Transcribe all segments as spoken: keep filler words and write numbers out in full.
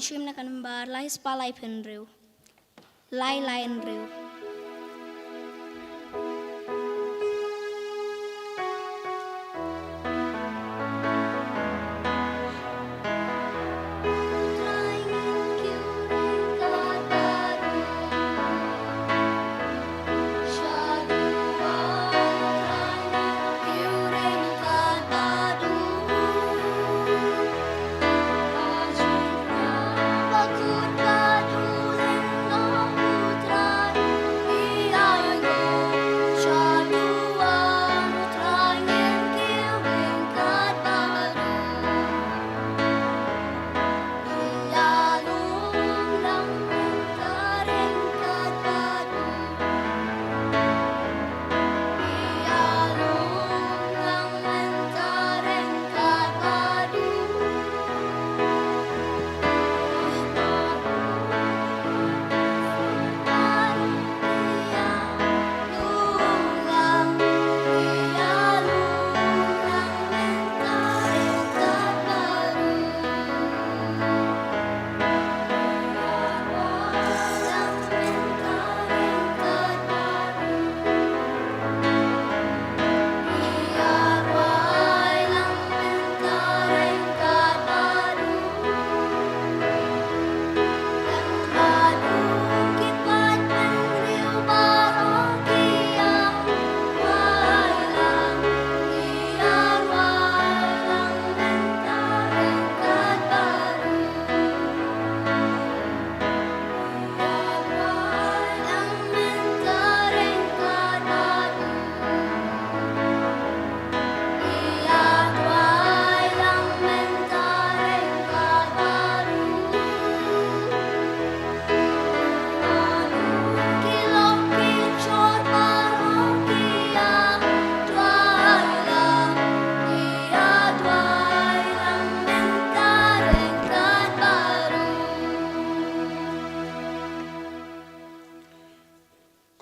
Shim na ka nambar lai spah lai phew hynriew. Lai lai hynriew.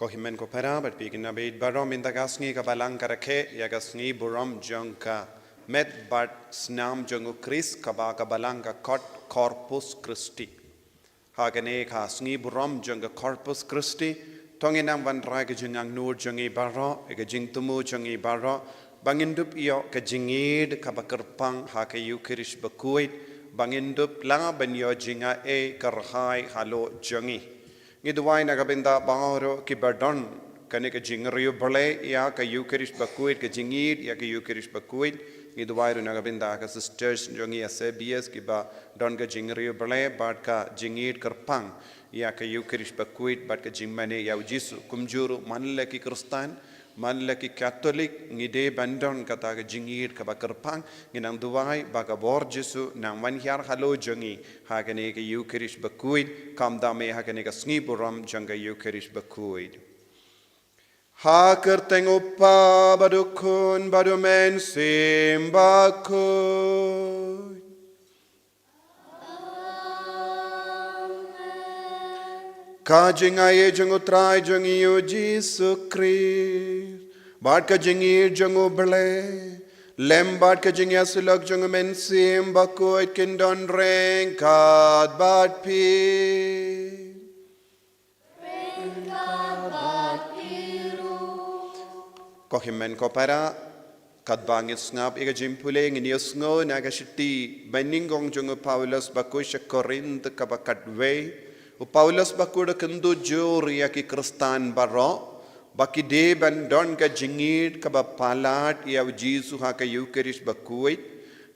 Ko hynmen ko para bad phi ki nabeit baroh, mynta ka sngi ka balang ka rakhe ïa ka sngi burom jong ka met bad snam jong u Khrist kaba ka balang ka kot Corpus Christi. Ha kane ka sngi burom jong ka Corpus Christi, to ngin nang wanrah ka jingangnud jong ngi baroh, ka jingthmu jong ngi baroh, ba ngin dup ïoh ka jingïeid kaba kyrpang ha ka Ïukharist bakhuid, ba ngin dup lah ban ïoh jingaiei kyrhai halor jong ngi. Ngi duwai na ka bynta baroh kiba don kane ka jingriewblei ïa ka Ïukharist bakhuid, ka jingïeid ïa ka Ïukharist bakhuid. Ngi duwai ruh na ka bynta ka sisters jong ngi S A B S kiba don ka jingriewblei bad ka jingïeid kyrpang ïa ka Ïukharist bakhuid bad ka jingmane ïa u Jisu. Kumjuh ruh man la ki Khristan, man la ki Katholik, ngi dei ban don kata ka jingïeid kaba kyrpang, ngin nang duwai ba ka bor Jisu nang wan hiar halor jong ngi ha kane ka Ïukharist bakhuid, kumta me ha kane ka sngi burom jong ka Ïukharist bakhuid. Ha kyrteng u Kpa bad u Khun bad u Mynsiem Bakhuid. Ka jingaiei jong u Trai jong ngi u Jisu Khrist bad ka jingïeid jong u Blei, lem bad ka jingïasyllok jong u Mynsiem Bakhuid kin don ryngkat bad phi. Ko hynmen ko para, katba ngin sngap ïa ka jingpule, ngin ïohsngew na ka shithi banyngkong jong u Paulus bakhuid sha Korinth kaba khatwei. U Paulus bakhuid u kyntu jur ïa ki Khristan baroh ba ki dei ban don ka jingïeid kaba palat ïa u Jisu ha ka Ïukharist bakhuid.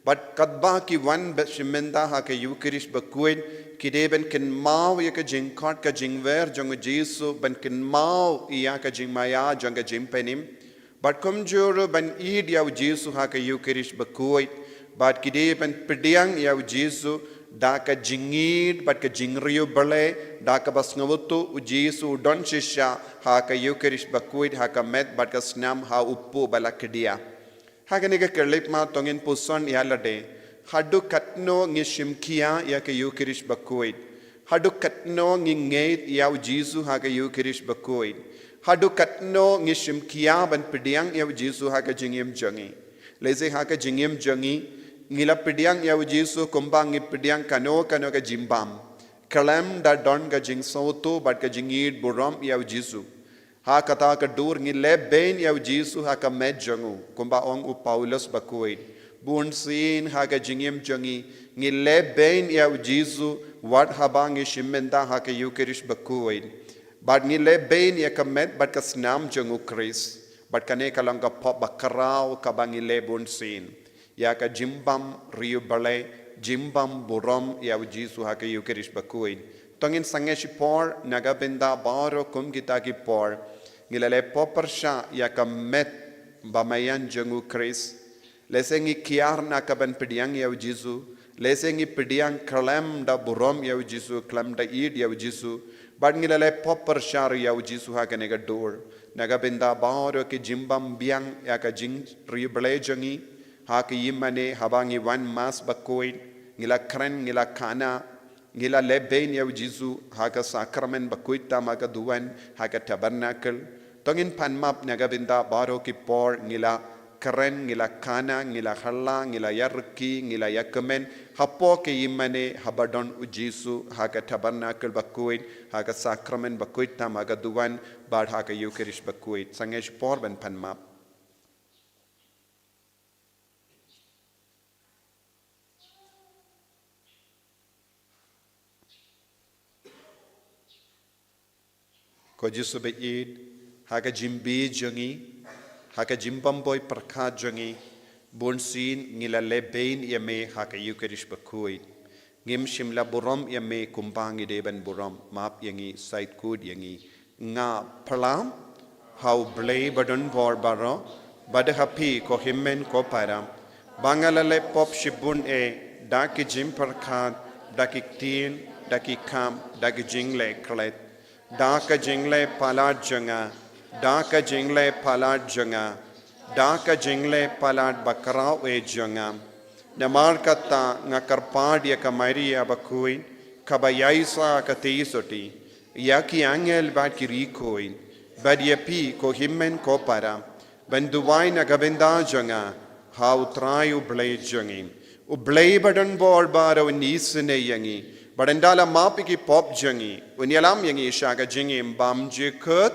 Bad katba ki wan bad shim bynta ha ka Ïukharist bakhuid, ki dei ban kynmaw ïa ka jingkhot ka jingwer jong u Jisu, ban kynmaw ïa ka jingmaïa jong ka jingpynim. Bad kumjuh ruh ban ïeid ïa u Jisu ha ka Ïukharist bakhuid. Bad ki dei ban pdiang ïa u Jisu da ka jingïeid bad ka jingriewblei, da kaba sngewthuh u Jisu u don shisha ha ka Ïukharist bakhuid, ha ka met bad ka snam, ha u kpu ba la khia. Ha kane ka khyllipmat to ngin puson ïa lade, haduh katno ngi shim khia ïa ka Ïukharist bakhuid? Haduh katno ngi ngeit ïa u Jisu ha ka Ïukharist bakhuid? Haduh katno ngi shim khia ban pdiang ïa u Jisu ha ka jingim jong ngi? Lehse ha ka jingim jong ngi, Ngi la pdiang ïa u Jisu kumba ngi pdiang kano kano ka jingbam, khlem da don ka jingsngewthuh bad ka jingïeit burom ïa u Jisu. Ha kata ka dur ngi leh beiñ ïa u Jisu ha ka met jong u, kumba ong u Paulus bakhuid. Bunsien ha ka jingim jong ngi, ngi leh beiñ ïa u Jisu wat haba ngi shim bynta ha ka Eucharist bakhuid. Bad ngi leh beiñ ïa ka met bad ka snam jong u Khrist. Bad kane ka long ka pop bakhraw kaba ngi leh bunsien. Ïa ka jingbam riewblei, jingbam burom ïa u Jisu ha ka Eucharist bakhuid. To ngin sangeh shipor na ka bynta baroh kum kita ki por. Ngi la leh pop pyrshah ïa ka met bameiñ jong u Khrist. Lehse ngi kiar na ka ban pdiang ïa u Jisu. Lehse ngi pdiang khlem da burom ïa u Jisu, khlem da ïeit ïa u Jisu. Bad ngi la leh pop pyrshah ïa u Jisu ha kane ka dur. Na ka bynta baroh ki jingbam biang ïa ka jingriewblei jong ngi. Ha ka ïingmane haba ngi wan Mass bakhuid, ngi la kren, ngi la khana, ngi la leh beiñ ïa u Jisu ha ka sakramen bakhuid tam ha ka duwan, ha ka tabernacle. To ngin pan map na ka bynta baroh ki por ngi la kren, ngi la khana, ngi la halla, ngi la ïarkhie, ngi la ïakmen hapoh ka ïingmane haba don u Jisu ha ka tabernacle bakhuid, ha ka sakramen bakhuid tam ha ka duwan, bad ha ka Eucharist bakhuid. Sangeh shipor ban pan map. Ko Jisu baieit, ha ka jingbi jong ngi, ha ka jingbymhok pyrkhat jong ngi, bunsien ngi la leh beiñ ïa me ha ka Eucharist bakhuid. Ngim shym la burom ïa me kumba ngi dei ban burom, map ïa ngi, sait kut ïa ngi. Nga phla ha u Blei badonbor baroh, bad ha phi ko hynmen ko para, ba nga la leh pop shibun eh, da ki jingpyrkhat, da ki ktien, da ki kam, da ki jingleh klet. Da ka jingleh palat jong nga, da ka jingleh palat jong nga, da ka jingleh palat bakhraw eh jong nga. Namar kata nga kyrpad ïa ka Maria bakhuid, kaba ïaishah ha ka theisotti, ïa ki angel bad ki riewkhuid, bad ïa phi ko hynmen ko para, ban duwai na ka bynta jong nga ha u Trai u Blei jong ngi. U Blei badonbor baroh un isynei ïa ngi, bad ynda la map ïa ki pop jong ngi, un ïalam ïa ngi sha ka jingim bymjukut.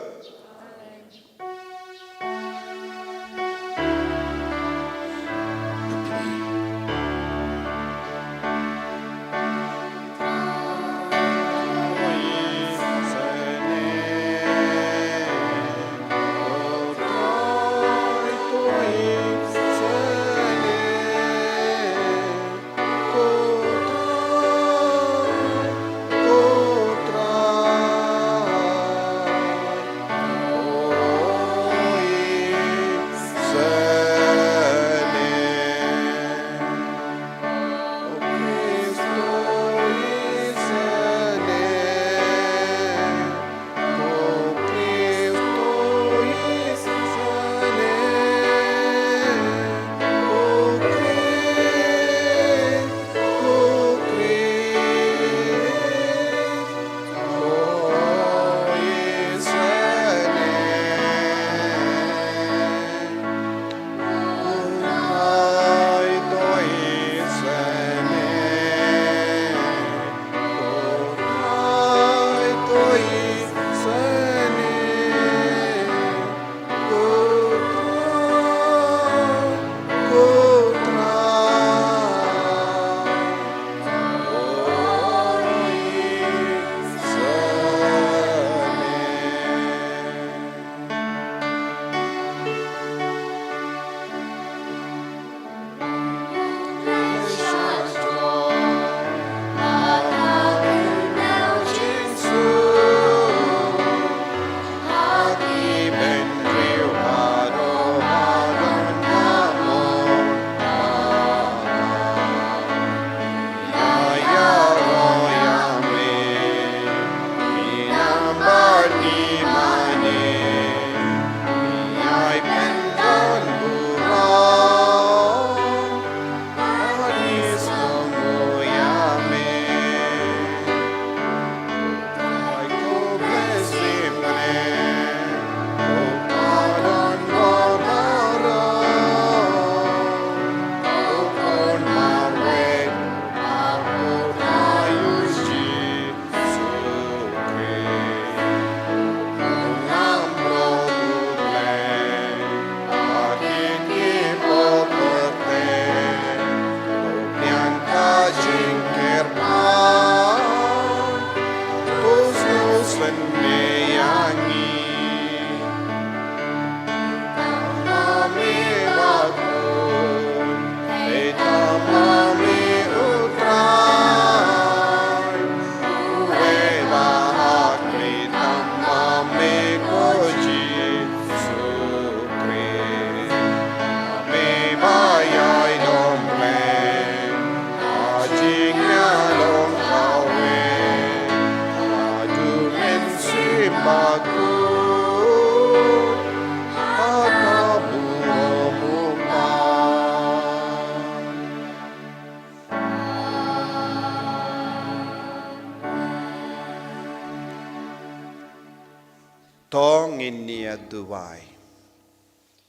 Duwai.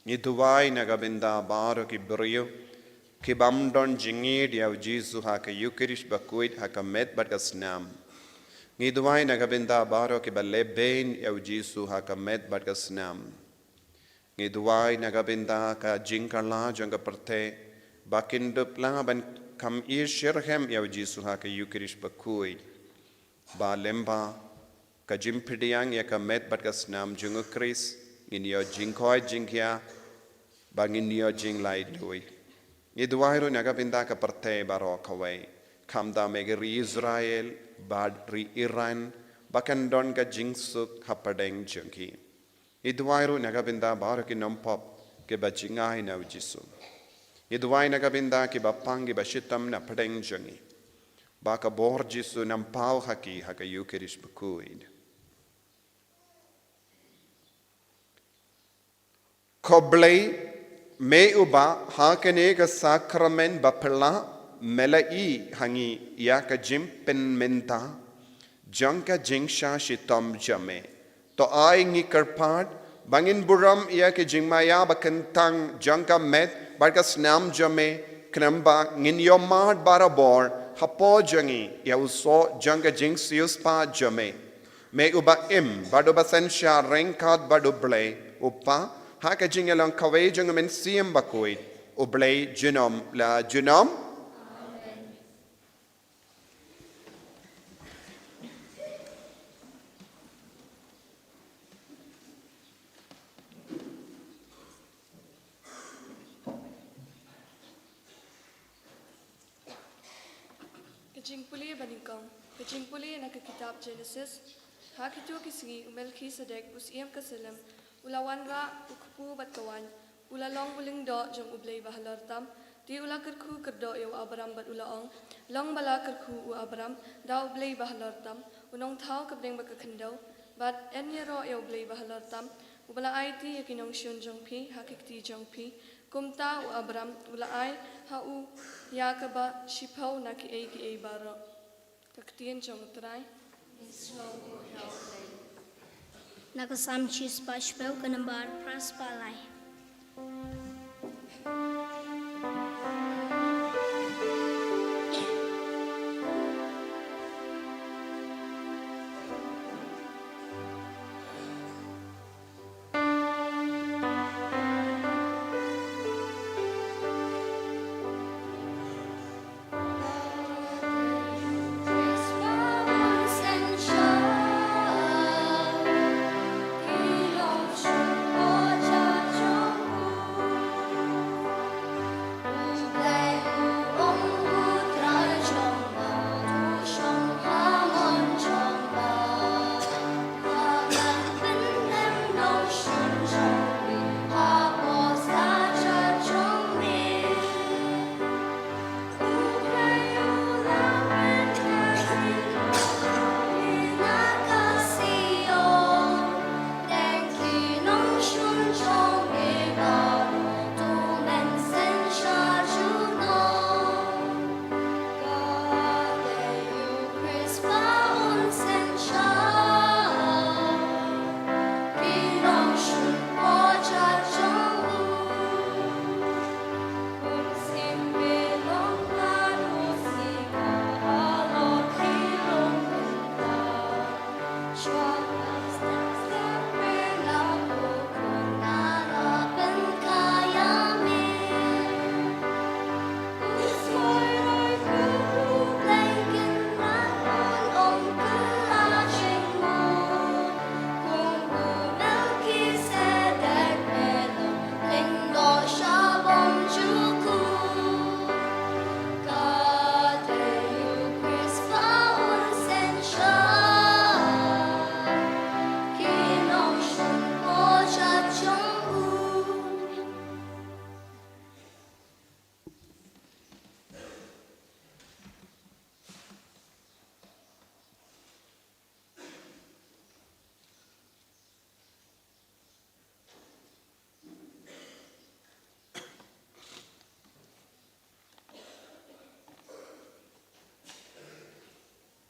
Ngi duwai na ka bynta baroh ki briew ki bym don jingïeit ïa u Jisu ha ka Ïukharist bakhuid ha ka met bad ka snam. Ngi duwai na ka bynta baroh ki ba lehbeiñ ïa u Jisu ha ka met bad ka snam. Ngi duwai na ka bynta ka jingkylla jong ka pyrthei ba kin dup lang ban kham ïeit shitrhem ïa u Jisu ha ka Ïukharist bakhuid. Ba lyngba ka jingpdiang ïa ka met bad ka snam jong u Khrist, ngin ïoh jingkoit jingkhiah, ba ngin ïoh jinglaitluid. Ngi duwai ruh na ka bynta ka pyrthei baroh kawei, khamtam ïa ka ri Israel bad ri Iran, ba kan don ka jingsuk hapdeng jong ki. Ngi duwai ruh na ka bynta baroh ki nongpop ki ba jngai na u Jisu. Ngi duwai na ka bynta ki ba pang ki ba shitom na pdeng jong ngi, ba ka bor Jisu un ym paw ha ki ha ka Ïukharist bakhuid. Ko Blei, me uba ha kane ka sakramen bapla me la ïohi ha ngi ïa ka jingpynmynta jong ka jingshah shitom jong me. To ai ngi kyrpad ba ngin burom ïa ka jingmaïa bakyntang jong ka met bad ka snam jong me, khnang ba ngin ïohmad barabor hapoh jong ngi ïa u soh jong ka jingsiewspah jong me. Me uba im bad uba synshar ryngkat bad u Blei u Kpa, ha ka jingïalong kawei jong u Mynsiem Bakhuid, u Blei junom la junom. Ka jingpule banyngkong. Ka jingpule na ka kitab Genesis. Ha kito ki sngi u Melkisedek u syiem ka Salem u la wanrah u kpu bad ka waiñ. U la long u lyngdoh jong u Blei Bahalor Tam. Te u la kyrkhu kyrdoh ïa u Abram bad u la ong, long ba la kyrkhu u Abram da u Blei Bahalor Tam, u nongthaw ka pdeng bad ka khyndew, bad yn ïaroh ïa u Blei Bahalor Tam, uba la aiti ïa ki nongshun jong phi ha ki kti jong phi. Kumta u Abram u la ai ha u ïa kaba shiphew na kiei kiei baroh. Ka ktien jong u Trai. Na ka Salm shispah shiphew, ka nambar phra spah lai.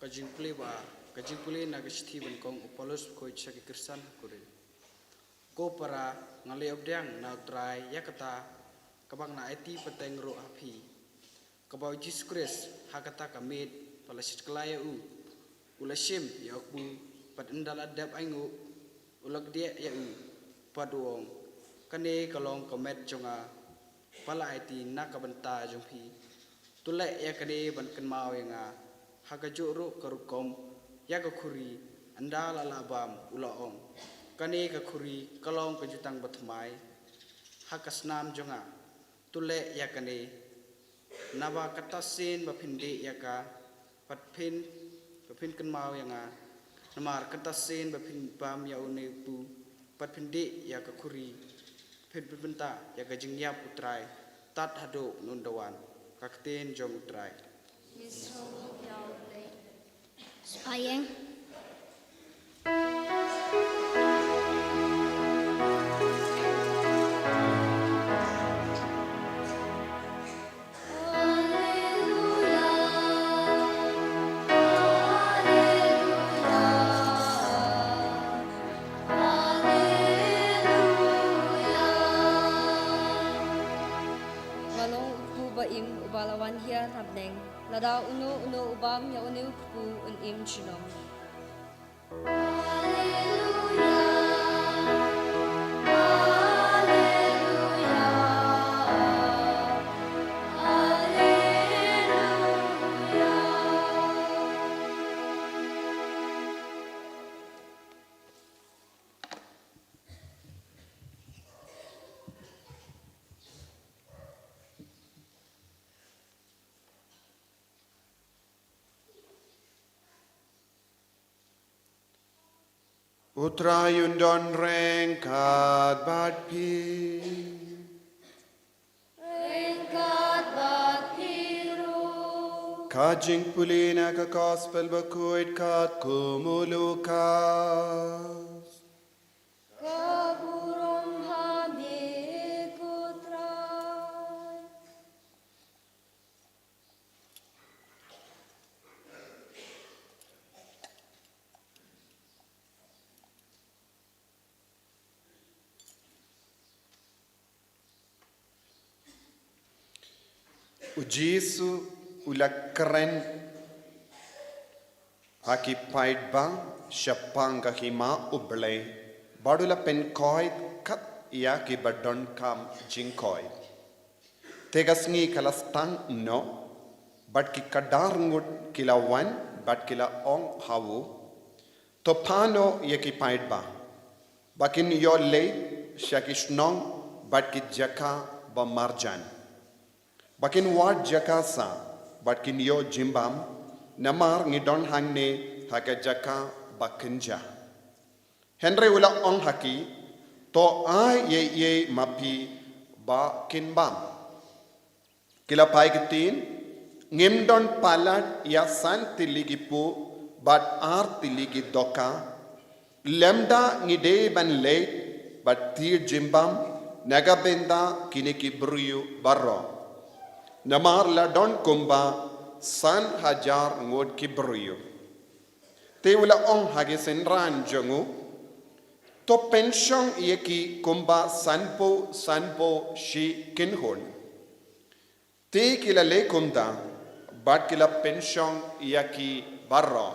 Ka jingpule ba, ka jingpule na ka shithi banyngkong u Paulus bakhuid sha ki Khristan ha Korinth. Ko para, nga leh pdiang na U Trai ïa kata kaba nga la aiti pateng ruh ha phi, kaba U Jisu Khrist ha kata ka miet ba la shit kylla ïa u, u la shim ïa u kpu, bad ynda la dep ainguh, u la kdiah ïa u, bad u ong, "Kane ka long ka met jong nga ba la aiti na ka bynta jong phi. To leh ïa kane ban kynmaw ïa nga." Ha kajuh ruh ka rukom, ïa ka khuri, ynda la lah bam, u la ong, "Kane ka khuri ka long ka jutang bathymmai ha ka snam jong nga. To leh ïa kane, naba kata sien ba phin dih ïa ka, bad phin, ba phin kynmaw ïa nga. Namar kata sien ba phin bam ïa une u kpu, bad phin dih ïa ka khuri, phin pynbynta ïa ka jingïap U Trai tad haduh un da wan." Ka ktien jong U Trai. Spayeng. Nga long u kpu ba im uba la wan hiar na bneng. Lada uno uno u bam ïa une u kpu un im junom. U Trai un don ryngkat bad phi. Ryngkat bad phi ruh. Ka jingpule na ka Gospel Bakhuid katkum u Lukas. Ka burom ha me ko Trai. U Jisu u la kren ha ki paidbah shaphang ka hima U Blei, bad u la pynkoit kat ïa kiba donkam jingkoit. Te ka sngi ka la sdang noh, bad ki khadar ngut ki la wan, bad ki la ong ha u, To phah noh ïa ki paidbah ba kin ïoh leit sha ki shnong bad ki jaka ba marjan, ba kin wad jaka sah, bad kin ïoh jingbam, namar ngi don hangne ha ka jaka ba kynjah. Hynrei u la ong ha ki, To ai ei ei ma phi ba kin bam. Ki la phai ktien, Ngim don palat ïa san tylli ki puh bad ar tylli ki dohkha, lymda ngi dei ban leit bad thied jingbam na ka bynta kine ki briew baroh, namar la don kumba san hajar ngut ki briew. Te u la ong ha ki synran jong u, To pynshong ïa ki kumba sanphew sanphew shi kynhun. Te ki la leh kumta, bad ki la pynshong ïa ki baroh.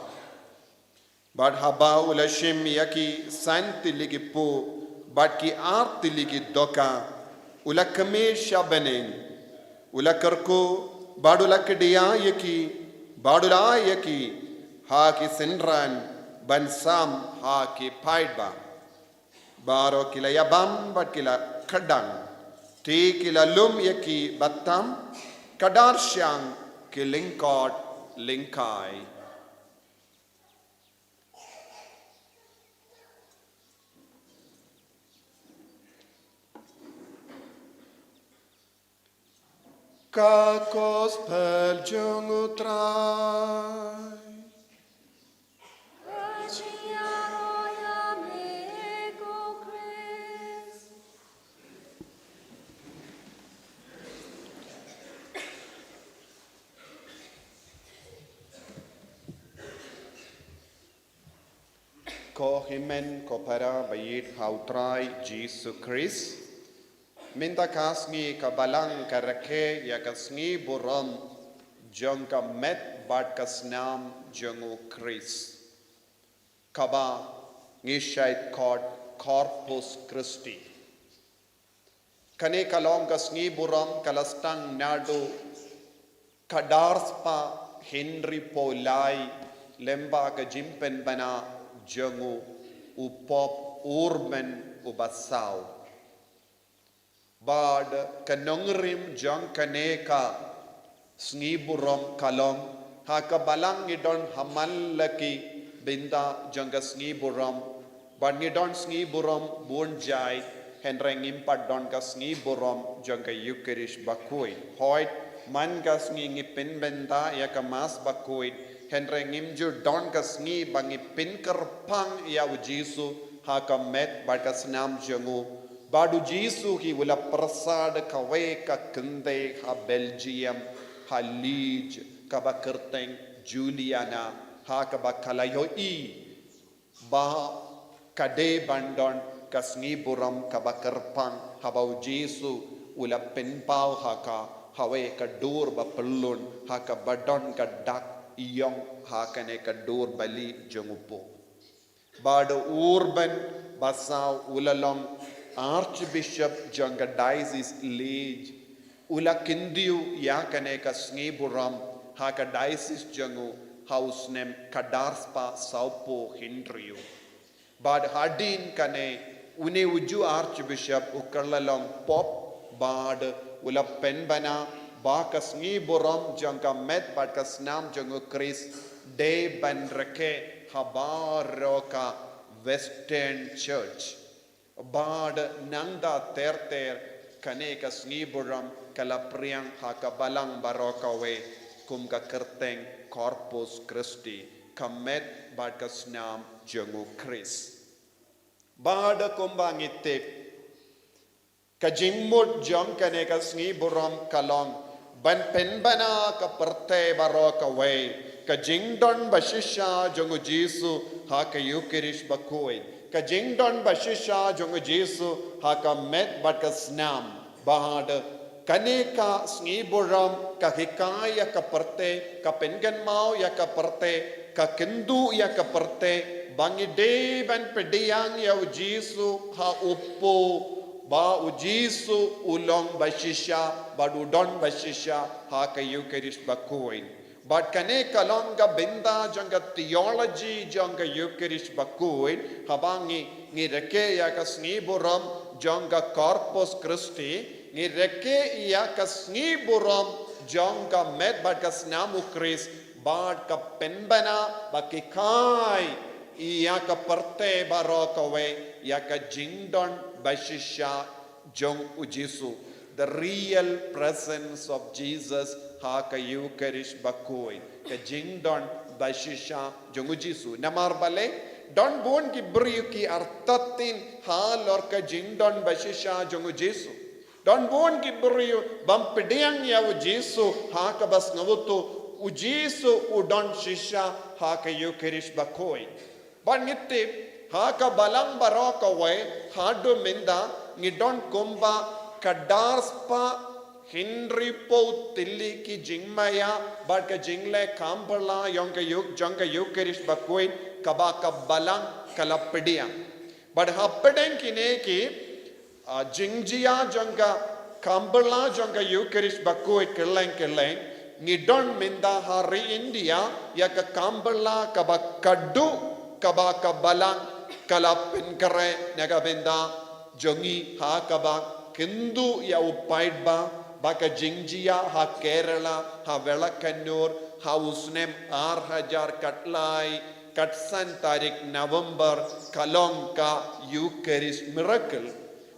Bad haba u la shim ïa ki san tylli ki puh bad ki ar tylli ki dohkha, u la kmie sha bneng, u la kyrkhu, bad u la kdiah ïa ki, bad u la ai ïa ki ha ki synran ban sam ha ki paidbah. Baroh ki la ïabam bad ki la kdang. Te ki la lum ïa ki ba tam, khadar shang ki lyngkot lyngkai. Ka Gospel jong U Trai. Ka jingïaroh ïa me ko Khrist. Ko hynmen ko para ba ïeit ha u Trai Jisu Khrist. Mynta ka sngi ka Balang ka rakhe ïa ka sngi burom jong ka met bad ka snam jong u Khrist, kaba ngi shait khot Corpus Christi. Kane ka long ka sngi burom ka la sdang naduh ka dar spah hynriewphew lai lyngba ka jingpynbna jong u Pope Urban uba saw. Bad ka nongrim jong kane ka sngi burom ka long, ha ka Balang ngi don ha man la ki bynta jong ka sngi burom, bad ngi don sngi burom bun jait, hynrei ngim pat don ka sngi burom jong ka Eucharist bakhuid. Hooid, man ka sngi ngi pynbynta ïa ka Mass bakhuid, hynrei ngim ju don ka sngi ba ngi pynkyrpang ïa u Jisu ha ka met bad ka snam jong u. Bad u Jisu hi u la pyrsad kawei ka kynthei ha Belgium, ha Leeds, kaba kyrteng Juliana, ha kaba ka la ïohi ba ka dei ban don ka sngi burom kaba kyrpang, haba u Jisu u la pynpaw ha ka, ha kawei ka dur ba pyllun, ha kaba don ka dak ïong ha kane ka dur bali jong u Pope. Bad u Urban ba saw u la long Archbishop jong ka Diocese Leeds, u la kyndiah ïa kane ka sngi burom ha ka diocese jong u ha u snem ka dar spah sawphew hynriew. Bad hadien kane, une u ju Archbishop u kylla long Pope, bad u la pynbna ba ka sngi burom jong ka met bad ka snam jong u Khrist dei ban rakhe ha baroh ka Western Church. Bad nangta ter ter kane ka sngi burom ka la pdiang ha ka Balang baroh kawei kum ka kyrteng Corpus Christi, ka met bad ka snam jong u Khrist. Bad kumba ngi tip, ka jingmut jong kane ka sngi burom ka long ban pynbna ka pyrthei baroh kawei ka jingdon ba shisha jong u Jisu ha ka Eucharist bakhuid, ka jingdon ba shisha jong u Jisu ha ka met bad ka snam. Bad kane ka sngi burom ka hikai ïa ka pyrthei, ka pynkynmaw ïa ka pyrthei, ka kynduh ïa ka pyrthei ba ngi dei ban pdiang ïa u Jisu ha u Pope, ba u Jisu u long ba shisha bad u don ba shisha ha ka Eucharist bakhuid. Bad kane ka long ka bynta jong ka theology jong ka Eucharist bakhuid, haba ngi, ngi rakhe ïa ka sngi burom jong ka Corpus Christi, ngi rakhe ïa ka sngi burom jong ka met bad ka snam u Khrist, bad ka pynbna ba ki hikai ïa ka pyrthei baroh kawei ïa ka jingdon ba shisha jong u Jisu. The real presence of Jesus ha ka Eucharist bakhuid, ka jingdon ba shisha jong u Jisu. Namar balei? Don bun ki briew ki artatien halor ka jingdon ba shisha jong u Jisu. Don bun ki briew bym pdiang ïa u Jisu ha kaba sngewthuh u Jisu u don shisha ha ka Eucharist bakhuid. Bad ngi tip, ha ka Balang baroh kawei, haduh mynta, ngi don kumba ka dar spah hynriewphew tylli ki jingmaïa bad ka jingleh kam pyrla jong ka Euch-, jong ka Eucharist bakhuid, kaba ka Balang ka la pdiang. Bad hapdeng kine ki, ah, jingjia jong ka kam pyrla jong ka Eucharist bakhuid kylleng kylleng, ngi don mynta ha ri India ïa ka kam pyrla kaba khatduh kaba ka Balang ka la pynkhreh na ka bynta jong ngi, ha kaba kynduh ïa u paidbah ba ka jingjia ha Kerala, ha Vellakannur, ha u snem ar hajar khatlai, khatsan tarik November, ka long ka Eucharist miracle.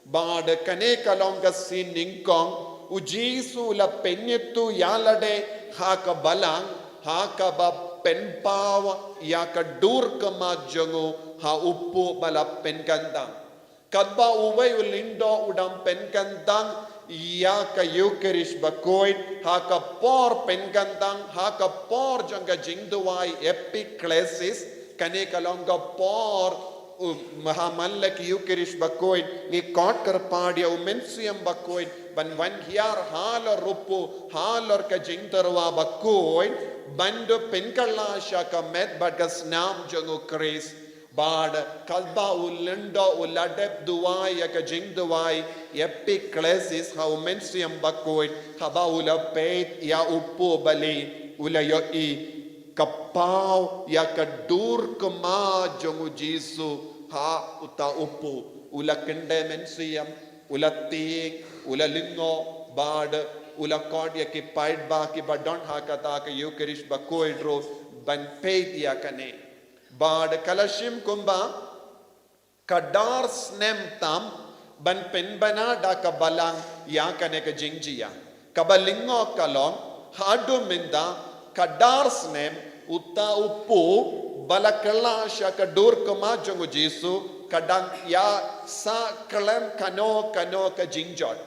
Bad kane ka long ka sien nyngkong u Jisu u la pynïathuh ïa lade ha ka Balang, ha kaba pynpaw ïa ka dur khmat jong u ha u Pope ba la pynkyntang. Katba uwei u lyngdoh u dang pynkyntang ïa ka Eucharist bakhuid, ha ka por pynkyntang, ha ka por jong ka jingduwai epiklesis, Kane ka long ka por, u, ha man la ki Ïukharist Bakhuid, ngi khot kyrpad ïa u Mynsiem Bakhuid ban wan hiar halor u Pu, halor ka jingtyrwa bakhuid, ban da pynkylla sha ka met bad ka snam jong u Khrist. Bad katba u lyngdoh u la dep duwai ïa ka jingduwai, epiklesis, ha u Mynsiem Bakhuid, haba u la peit ïa u Pu bali, u la ïohi ka paw ïa ka dur khmat jong u Jisu ha uta u Pu. U la kyndit mynsiem, u la tieng, u la lyngngoh, bad u la khot ïa ki paidbah kiba don ha kata ka Ïukharist Bakhuid ruh ban peit ïa kane. Bad ka la shim kumba ka dar snem tam ban pynbna da ka Balang ïa kane ka jingjia. Kaba lyngngoh ka long, haduh mynta ka dar snem, uta u Pu ba la kylla sha ka dur khmat jong u Jisu, ka dang ïa sah khlem kano kano ka jingjot.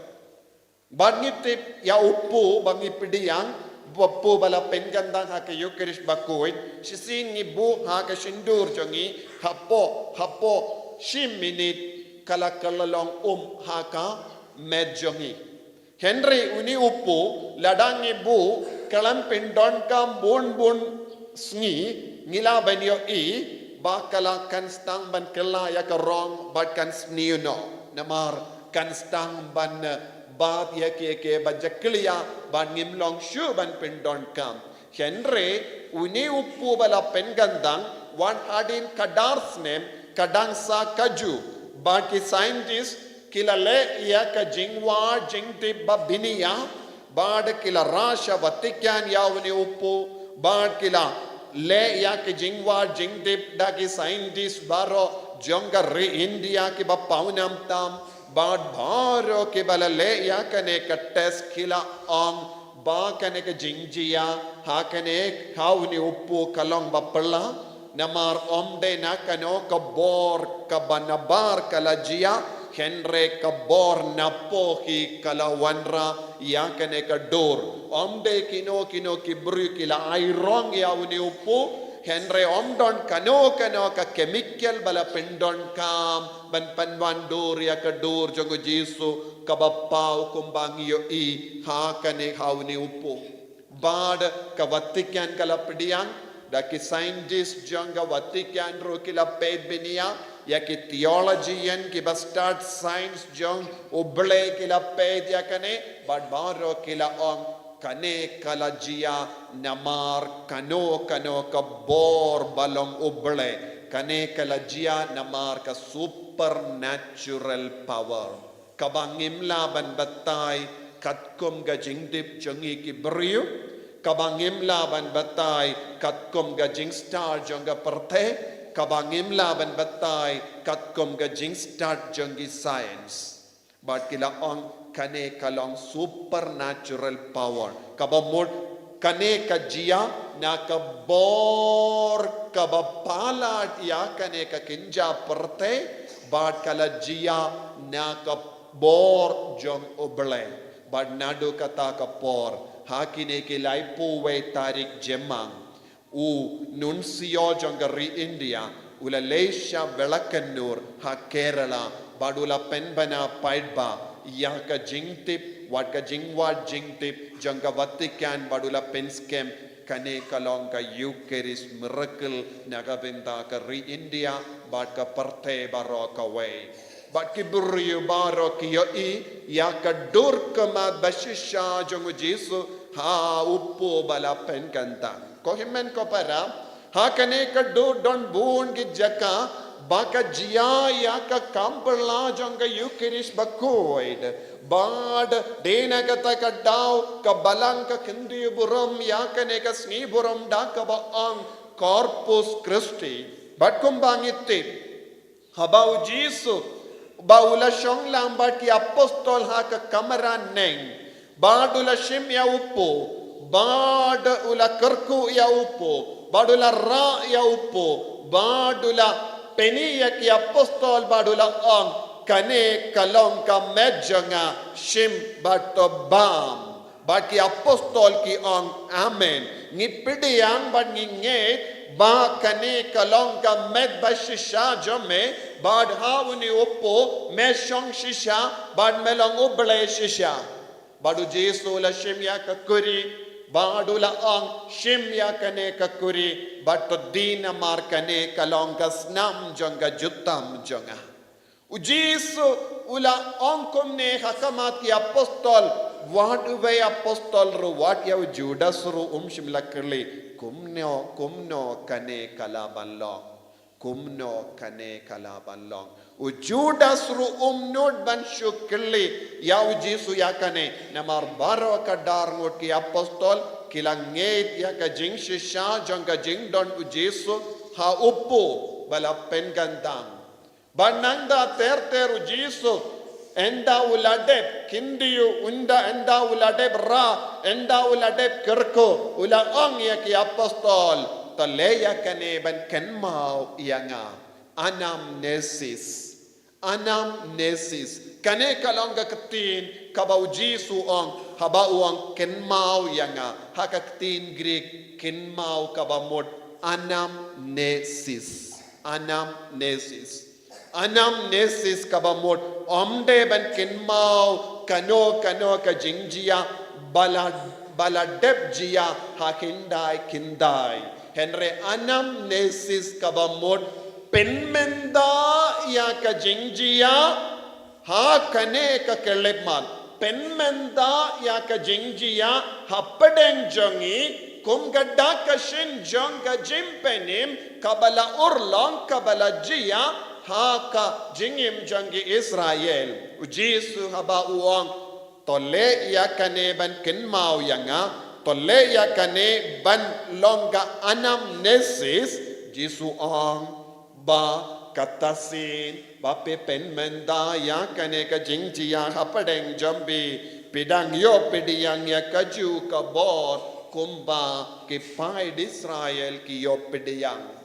Bad ngi tip ïa u Pu ba ngi pdiang, ba u Pu ba la pynkyntang ha ka Ïukharist Bakhuid, shisien ngi buh ha ka shyntur jong ngi, hapoh, hapoh shi minit ka la kylla long um ha ka met jong ngi. Hynrei une u Pu, lada ngi buh khlem pyndonkam bun bun sngi, ngi lah ban ïohi ba ka la kan sdang ban kylla ïa ka rong bad kan sniew noh. Namar kan sdang ban, eh, bat ïa kiei kiei ba jakhlia bad ngim long shuh ban pyndonkam. Hynrei une u Pu ba la pynkyntang, wat hadien ka dar snem, ka dang sah kajuh. Bad ki scientist ki la leh ïa ka jingwad jingtip ba bniah, bad ki la rah sha Vatican ïa une u Pu, bad ki la leh ïa ka jingwad jingtip da ki scientist baroh jong ka ri India kiba pawnam tam, bad baroh kiba la leh ïa kane ka test ki la ong ba kane ka jingjia ha kane, ha une u Pu, ka long ba phylla. Namar ym dei na kano ka bor kaba nabar ka la jia, hynrei ka bor napoh hi ka la wanrah ïa kane ka dur. Ym dei kino kino ki briew ki la ai rong ïa une u Pu, hynrei ym don kano kano ka chemical ba la pyndonkam ban pynwandur ïa ka dur jong u Jisu kaba paw kumba ngi ïohi ha kane, ha une u Pu. Bad ka Vatican ka la pdiang, da ki scientist jong ka Vatican ruh ki la peit bniah, ïa ki theologian kiba stad science jong U Blei ki la peit ïa kane, bad baroh ki la ong kane ka la jia namar kano kano ka bor ba long U Blei, kane ka la jia namar ka supernatural power. Kaba ngim lah ban batai katkum ka jingtip jong ngi ki briew, kaba ngim lah ban batai katkum ka jingstad jong ka pyrthei, kaba ngim lah ban batai katkum ka jingstad jong ki science. Bad ki la ong kane ka long supernatural power. Kaba mut kane ka jia na ka bor kaba palat ïa kane ka kynja pyrthei, bad ka la jia na ka bor jong U Blei. Bad naduh kata ka por, ha kine ki laiphew wei tarik Jymmang, u nuncio jong ka ri India u la leit sha Vilakanur ha Kerala, bad u la pynbna paidbah ïa ka jingtip, wat ka jingwad jingtip jong ka Vatican, bad u la pynskhem kane ka long ka Eucharist miracle na ka bynta ka ri India bad ka pyrthei baroh kawei. Bad ki briew baroh ki ïohi ïa ka dur khmat ba shisha jong u Jisu ha u Pu ba la pynkyntang. Ko hynmen ko para, ha kane ka dur don bun ki jaka ba ka jia ïa ka kam phylla jong ka Eucharist bakhuid. Bad dei na kata ka daw ka Balang ka kyntiew burom ïa kane ka sngi burom da kaba ong Corpus Christi. Bad kumba ngi tip, haba u Jisu ba u la shong lang bad ki apostol ha ka kamra neng, bad u la shim ïa u Pu, bad u la kyrkhu ïa u Pu, bad u la rah ïa u Pu, bad u la pyni ïa ki apostol, bad u la ong, kane ka long ka met jong nga, shim bad to bam. Bad ki apostol ki ong, Amen. Ngi pdiang bad ngi ngeit ba kane ka long ka met ba shisha jong me, bad ha une u kpu me shong shisha, bad me long u Blei shisha. Bad u Jisu u la shim ïa ka kuri, bad u la ong, shim ïa kane ka kuri, bad to die namar kane ka long ka snam jong ka jutang jong nga. U Jisu u la ong kumne ha khmat ki apostol, wat uwei apostol ruh, wat ïa u Judas ruh um shym la kylli, kumno, kumno kane ka la ban long. Kumno kane ka la ban long. U Judas ruh um nud ban shu kylli ïa u Jisu ïa kane, namar baroh kata arngut ki apostol ki la ngeit ïa ka jingshisha jong ka jingdon u Jisu ha u kpu ba la pynkyndang. Bad nangta ter ter u Jisu, ynda u la dep kyndit, ynda, ynda u la dep rah, ynda u la dep kyrkhu, u la ong ïa ki apostol, to leh ïa kane ban kynmaw ïa nga. Anamnesis. Anamnesis. Kane ka long ka ktien kaba u Jisu u ong, haba u ong kynmaw ïa nga. Ha ka ktien Greek, kynmaw kaba mut anamnesis. Anamnesis. Anamnesis kaba mut ym dei ban kynmaw kano kano ka jingjia ba la, ba la dep jia ha khyndai khyndai. Hynrei anamnesis kaba mut pynmynda ïa ka jingjia ha kane ka khyllipmat. Pynmynda ïa ka jingjia hapdeng jong ngi, kum ka dak ka shin jong ka jingpynim kaba la urlong kaba la jia ha ka jingim jong ki Israel. U Jisu haba u ong, to leh ïa kane ban kynmaw ïa nga, to leh ïa kane ban long ka anamnesis, Jisu u ong, ba kata sien ba phi pynmynda ïa kane ka jingjia hapdeng jong phi, phi dang ïoh pdiang ïa kajuh ka bor kumba ki paid Israel ki ïoh pdiang.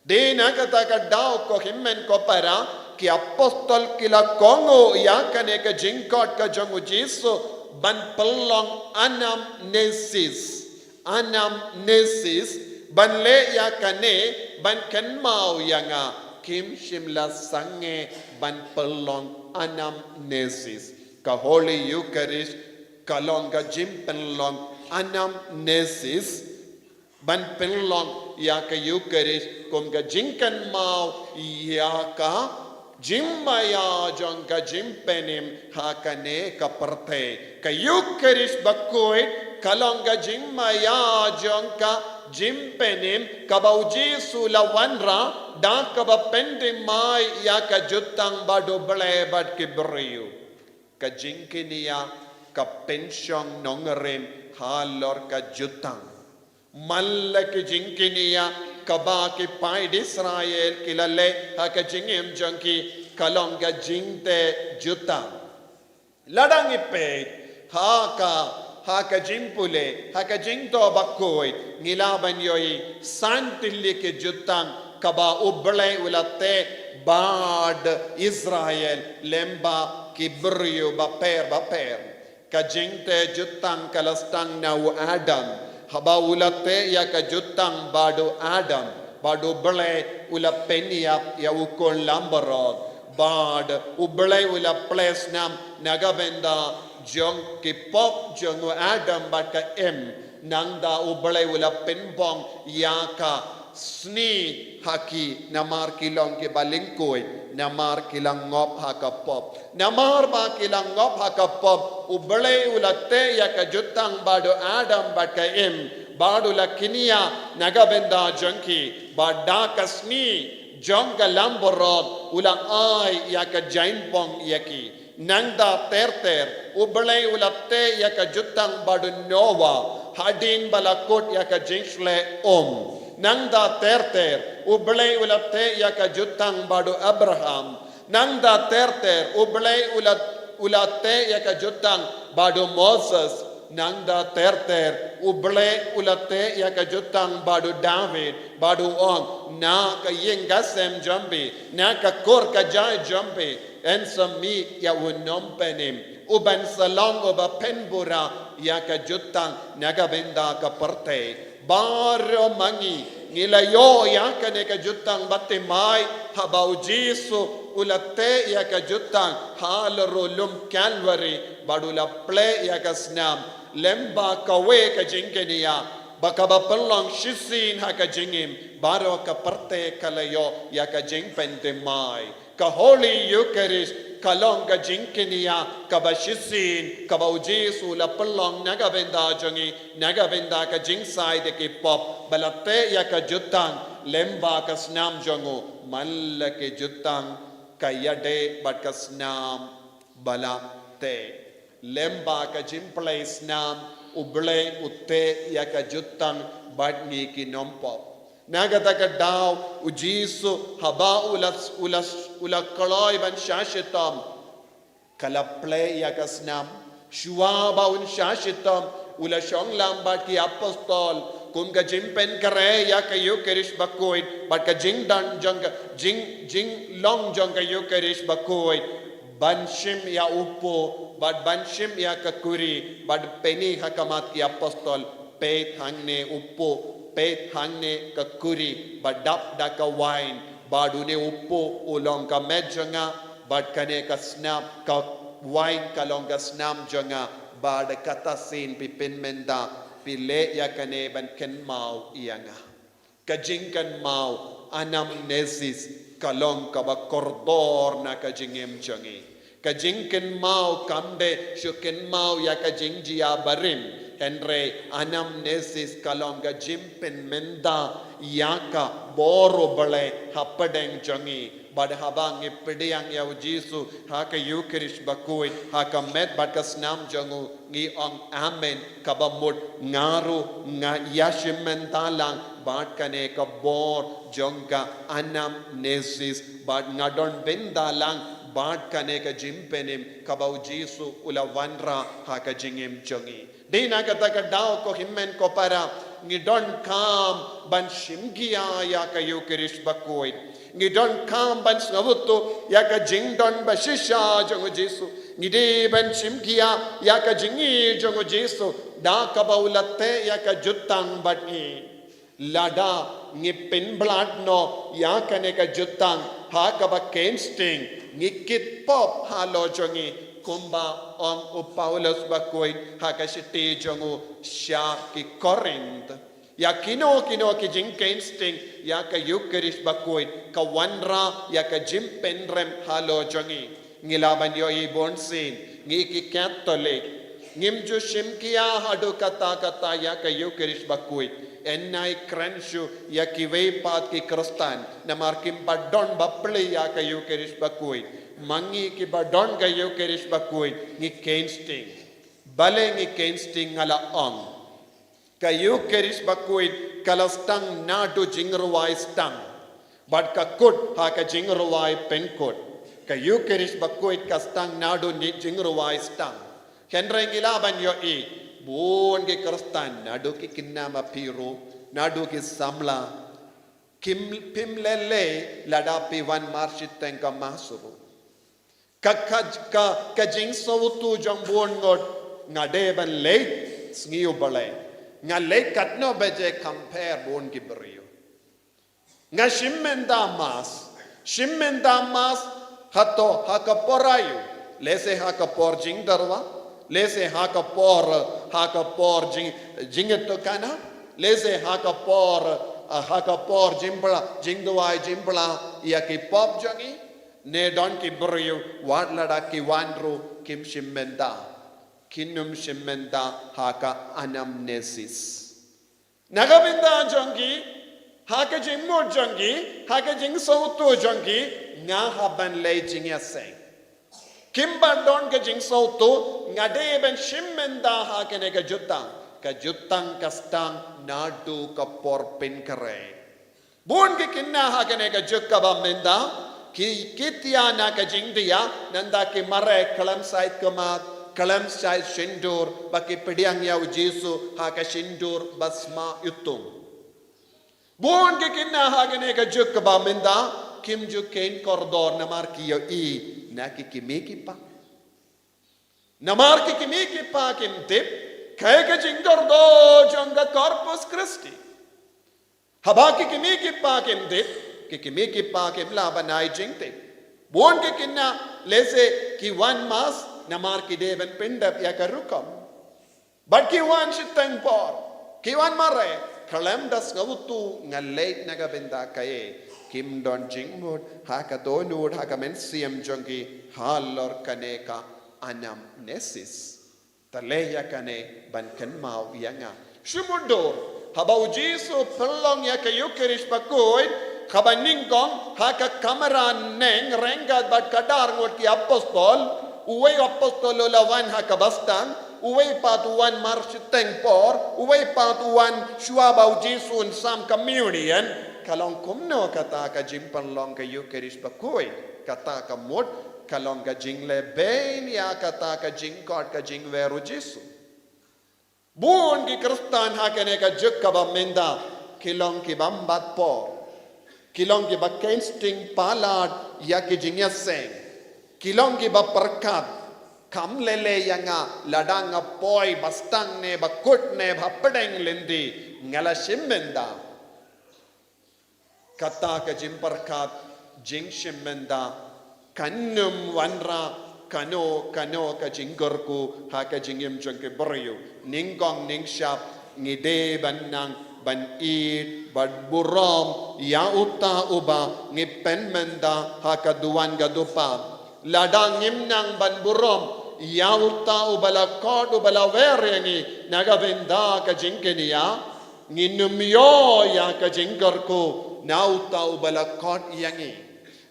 Dei na kata ka daw ko hynmen ko para, ki apostol ki la kohnguh ïa kane ka jingkhot ka jong u Jisu ban pynlong anamnesis. Anamnesis, ban leh ïa kane, ban kynmaw ïa nga, kim shym la sangeh ban pynlong anamnesis. Ka Holy Eucharist ka long ka jingpynlong anamnesis, ban pynlong ïa ka Eucharist kum ka jingkynmaw ïa ka jingmaïa jong ka jingpynim ha kane ka pyrthei. Ka Eucharist bakhuid ka long ka jingmaïa jong ka jingpynim kaba u Jisu u la wanrah da kaba pyndih mai ïa ka jutang bad U Blei bad ki briew. Ka jingkñia ka pynshong nongrim halor ka jutang. Man la ka jingkñia kaba ki paid Israel ki la leh ha ka jingim jong ki ka long ka jingteh jutang. Lada ngi peit ha ka, ha ka jingpule, ha ka jingthoh bakhuid, ngi lah ban ïohi san tylli ki jutang kaba U Blei u la teh bad Israel lem bad ki briew bapher bapher. Ka jingteh jutang ka la sdang na u Adam. Haba u la teh ïa ka jutang bad u Adam, bad U Blei u la pynïap ïa u khun lambarot, bad U Blei u la plie snam na ka bynta jong ki pop jong u Adam bad ka Im. Nangta U Blei u la pynbong ïa ka sni ha ki namar ki long kiba lyngkhuid, namar ki la ngop ha ka pop. Namar ba ki la ngop ha ka pop, U Blei u la teh ïa ka jutang bad u Adam bad ka Im, bad u la kñia na ka bynta jong ki, bad da ka sni jong ka lambarot u la ai ïa ka jaiñbong ïa ki. Nangta ter ter, U Blei u la teh ïa ka jutang bad u Noah, hadien ba la kut ïa ka jingshlei um. Nangta ter ter, U Blei u la teh ïa ka jutang bad u Abraham. Nangta ter ter, U Blei u la, u la teh ïa ka jutang bad u Moses. Nangta ter ter, U Blei u la teh ïa ka jutang bad u David, bad u ong, na ka ïing ka sem jong phi, na ka kur ka jait jong phi, yn sa mih ïa u nongpynim, u ban sa long uba pynbura ïa ka jutang na ka bynta ka pyrthei. Baroh ma ngi, Ngi la ïoh ïa kane ka jutang bad thymmai haba u Jisu u la teh ïa ka jutang ha la ru lum Kalbari bad u la plie ïa ka snam. Lem ba kawei ka jingkñia ba kaba pynlong shisien ha ka jingim, baroh ka pyrthei ka la ïoh ïa ka jingpynthymmai. Ka Holy Eucharist ka long ka jingkñia kaba shisien kaba u Jisu u la pynlong na ka bynta jong ngi, na ka bynta ka jingshai da ki pop, ba la teh ïa ka jutang lem ba ka snam jong u. Man la ki jutang ka ïadei bad ka snam ba la teh. Lem ba ka jingplie snam, u Blei u teh ïa ka jutang bad ngi ki nongpop. Na kata ka daw u Jisu haba u la, u la, u la kloi ban shah shitom, ka la plie ïa ka snam. Shuwa ba un shah shitom, u la shong lang bad ki apostol kum ka jingpynkhreh ïa ka Eucharist bakhuid bad ka jingdon jong ka jing, jinglong jong ka Eucharist bakhuid, ban shim ïa u puh bad ban shim ïa ka khuri bad pyni ha khmat ki apostol, peit hangne u puh, peit hangne ka khuri ba dap da ka wain, bad une u puh u long ka met jong nga bad kane ka snam, ka wain ka long ka snam jong nga, bad kata sien phi pynmynta, phi leh ïa kane ban kynmaw ïa nga. Ka jingkynmaw, anamnesis, ka long kaba kordor na ka jingim jong ngi. Ka jingkynmaw kam dei shu kynmaw ïa ka jingjia barim, hynrei anamnesis ka long ka jingpynmynta ïa ka bor u Blei hapdeng jong ngi. Bad haba ngi pdiang ïa u Jisu ha ka Eucharist bakhuid, ha ka met bad ka snam jong u, ngi ong amen, kaba mut nga ruh nga ïashim bynta lang bad kane ka bor jong ka anamnesis, bad nga don bynta lang bad kane ka jingpynim kaba u Jisu u la wanrah ha ka jingim jong ngi. Dei na kata ka daw ko hynmen ko para, ngi donkam ban shim khia ïa ka Eucharist bakhuid. Ngi donkam ban sngewthuh ïa ka jingdon ba shisha jong u Jisu. Ngi dei ban shim khia ïa ka jingïeit jong u Jisu da kaba u la teh ïa ka jutang bad ngi. Lada ngi pynblad noh ïa kane ka jutang ha kaba kheiñ sting, ngi kit pop halor jong ngi, kumba ong u Paulus bakhuid ha ka shithi jong u sha ki Korinth. Ïa kino kino ki jingkheiñ sting ïa ka Eucharist bakhuid ka wanrah ïa ka jingpynrem halor jong ngi. Ngi lah ban ïohi bunsien, ngi ki Katholik, ngim ju shim khia haduh katta katta ïa ka Eucharist bakhuid. Yn nang kren shuh ïa kiwei pat ki Khristan, namar kim pat don ba plie ïa ka Eucharist bakhuid. Ma ngi kiba don ka Eucharist bakhuid, ngi kheiñ sting. Balei ngi kheiñ sting? Nga la ong, ka Eucharist bakhuid ka la sdang naduh jingrwai sdang, bad ka kut ha ka jingrwai pynkut. Ka Eucharist bakhuid ka sdang naduh jingrwai sdang. Hynrei ngi lah ban ïohi, bun ki Khristan, naduh ki khynnah maphi ruh, naduh ki samla, kim, phim lei lei lada phi wan marshiteng ka Mass ruh. Ka, ka, ka, ka jingsngewthuh jong bun ngut, nga dei ban leit sngi U Blei. Nga leit katno baje kham pher bun ki briew. Nga shim bynta Mass, shim bynta Mass hato ha ka por aïu? Lehse ha ka por jingdyrwa, lehse ha ka por, ha ka por jing, jingïathuhkhana, lehse ha ka por, ha ka por jingpla, jingduwai jingpla ïa ki pop jong ngi. Ne don ki briew wat lada ki wan ruh kim shim bynta, kin ym shim bynta ha ka anamnesis. Na ka bynta jong ki, ha ka jingmut jong ki, ha ka jingsngewthuh jong ki, nga hap ban leit jingïaseng. Kim pat don ka jingsngewthuh, nga dei ban shim bynta ha kane ka jutang. Ka jutang ka sdang naduh ka por pynkhreh. Bun ki khynnah ha kane ka juk kaba mynta ki, ki thiah na ka jingthiah, nangta ki mareh khlem shait khmat, khlem shait sindur, ba ki pdiang ïa U Jisu ha ka sindur ba sma iwtung. Bun ki khynnah ha kane ka juk kaba mynta kim ju kheiñ kordor namar ki ïohi na ki kmie ki kpa. Namar ki kmie ki kpa kim tip kaei ka jingkordor jong ka Corpus Christi. Haba ki kmie ki kpa kim tip, ki kmie ki kpa kim lah ban ai jingtip. Bun ki khynnah lehse ki wan mass namar ki dei ban pyndep ïa ka rukom. Bad ki wan shiteng por, ki wan mareh, khlem da sngewthuh nga leit na ka bynta kaei. Kim don jingmut ha ka dohnud, ha ka mynsiem jong ki halor kane ka anamnesis. Te leh ïa kane ban kynmaw ïa nga. Shu mutdur, haba u Jisu pynlong ïa ka Eucharist bakhuid, kaba nyngkong ha ka kamra neng ryngkat bad ka dar ngut ki apostol, uwei u apostol u la wan ha kaba stang, uwei pat u wan mar shiteng por, uwei pat u wan shuwa ba u Jisu un sam communion. Ka long kumno kata ka jingpynlong ka Eucharist bakhuid? Kata ka mut ka long ka jingleh beiñ ïa kata ka jingkhot ka jingwer u Jisu. Bun ki Khristan ha kane ka juk kaba mynta ki long kiba mbat por, ki long kiba khein sting palat ïa ki jingïaseng, ki long kiba pyrkhat, kam leh leh ïa nga lada nga poi ba stang ne ba kut ne ba pdeng lynti, nga la shim mynta. Kata ka jingpyrkhat, jingshim mynta kan ym wanrah kano kano ka jingkyrkhu ha ka jingim jong ki briew. Nyngkong nyngshap ngi dei ban nang ban ïeit bad burom ïa uta uba ngi pynmynta ha ka duwan ka dupap. Lada ngim nang ban burom ïa uta uba la khot, uba la wer ïa ngi na ka bynta ka jingkñia, ngin ym ïoh ïa ka jingkyrkhu na uta uba la khot ïa ngi.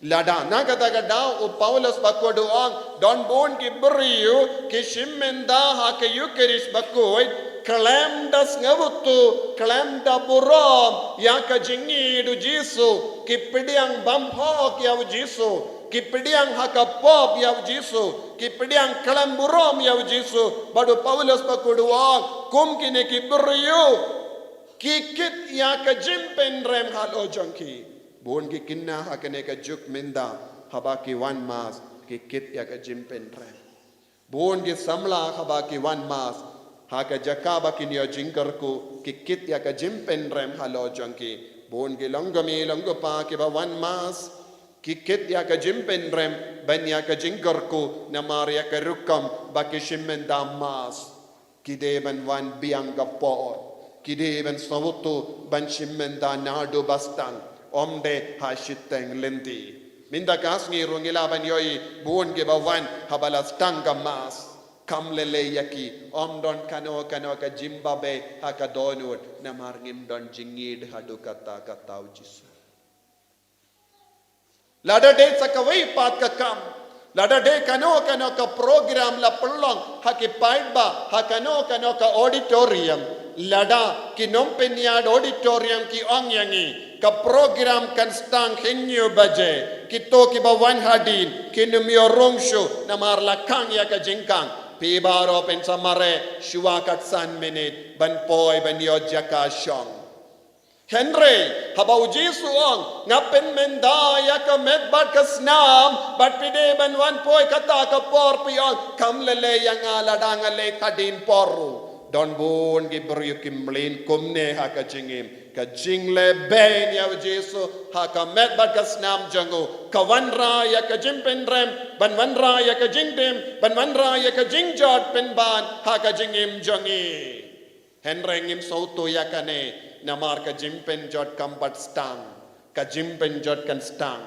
Lada na kata ka daw u Paulus bakhuid u ong, don bun ki briew ki shim mynta ha ka Eucharist bakhuid khlem da sngewthuh, khlem da burom ïa ka jingïeit u Jisu, ki pdiang bymhok ïa u Jisu, ki pdiang ha ka pop ïa u Jisu, ki pdiang khlem burom ïa u Jisu. Bad u Paulus bakhuid u ong, kum kine ki briew ki kit ïa ka jingpynrem halor jong ki. Bun ki khynnah ha kane ka juk mynta haba ki wan mass ki kit ïa ka jingpynrem. Bun ki samla haba ki wan mass ha ka jaka ba kin ïoh jingkyrkhu ki kit ïa ka jingpynrem halor jong ki. Bun ki long kmie long kpa kiba wan mass ki kit ïa ka jingpynrem ban ïa ka jingkyrkhu namar ïa ka rukom ba ki shim mynta mass. Ki dei ban wan biang ka por. Ki dei ban sngewthuh ban shim mynta naduh ba stang, ym dei ha shiteng lynti. Mynta ka sngi ruh ngi lah ban ïohi bun kiba wan haba la stang ka mass. Kam leh leh ïa ki, ym don kano kano ka jingbabe ha ka dohnud namar ngim don jingïeit haduh katta katta u Jisu. Lada dei sa kawei pat ka kam, lada dei kano kano ka program la pynlong ha ki paidbah, ha kano kano ka auditorium, lada ki nongpynïaid auditorium ki ong ïa ngi ka program kan stang hynñiew baje, kito kiba wan hadien kin ym ïoh rung shuh namar la khang ïa ka jingkhang. Phi baroh phin sa mareh shuwa kat san minit ban poi ban ïoh jaka shong. Hynrei haba u Jisu u ong, nga pynmynta ïa ka met bad ka snam, bad phi dei ban wan poi kata ka por, phi ong, kam leh leh ïa nga lada nga leit hadien por ruh. Don bun ki briew ki mlien kumne ha ka jingim. Ka jingleh beiñ ïa u Jisu ha ka met bad ka snam jong u ka wanrah ïa ka jingpynrem, ban wanrah ïa ka jingtim, ban wanrah ïa ka jingjot pynban ha ka jingim jong ngi. Hynrei ngim sngewthuh ïa kane namar ka jingpynjot kam pat stang, ka jingpynjot kan stang,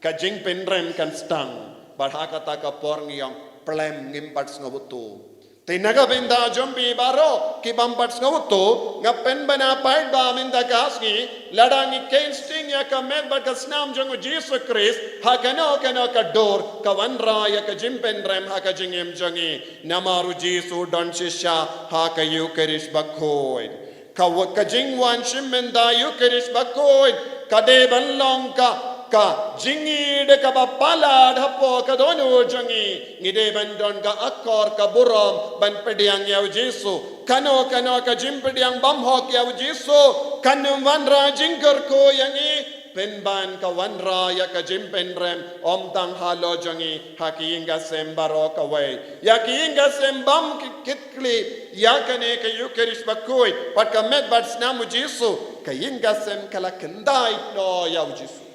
ka jingpynrem kan stang. Bad ha kata ka por ngi ong plem, ngim pat sngewthuh. Te na ka bynta jong phi baroh ki bym pat sngewthuh, nga pynbna paidbah mynta ka sngi, lada ngi kheiñ sting ïa ka met bad ka snam jong u Jisu Khrist ha kano kano ka dur, ka wanrah ïa ka jingpynrem ha ka jingim jong ngi. Namar u Jisu u don shisha ha ka Eucharist bakhuid. Ka wa-, ka jingwan shim mynta Eucharist bakhuid ka dei ban long ka, ka jingïeit kaba palat hapoh ka dohnud jong ngi. Ngi dei ban don ka akor ka burom ban pdiang ïa u Jisu. Kano kano ka jingpdiang bymhok ïa u Jisu kan ym wanrah jingkyrkhu ïa ngi. Pynban ka wanrah ïa ka jingpynrem, ym tang halor jong ngi, ha ki ïing ki sem baroh kawei. Ïa ki ïing ki sem bym ki kit khlieh ïa kane ka Ïukharist bakhuid, bad ka met bad snam u Jisu, ka ïing ki sem ka la kyntait noh ïa u Jisu.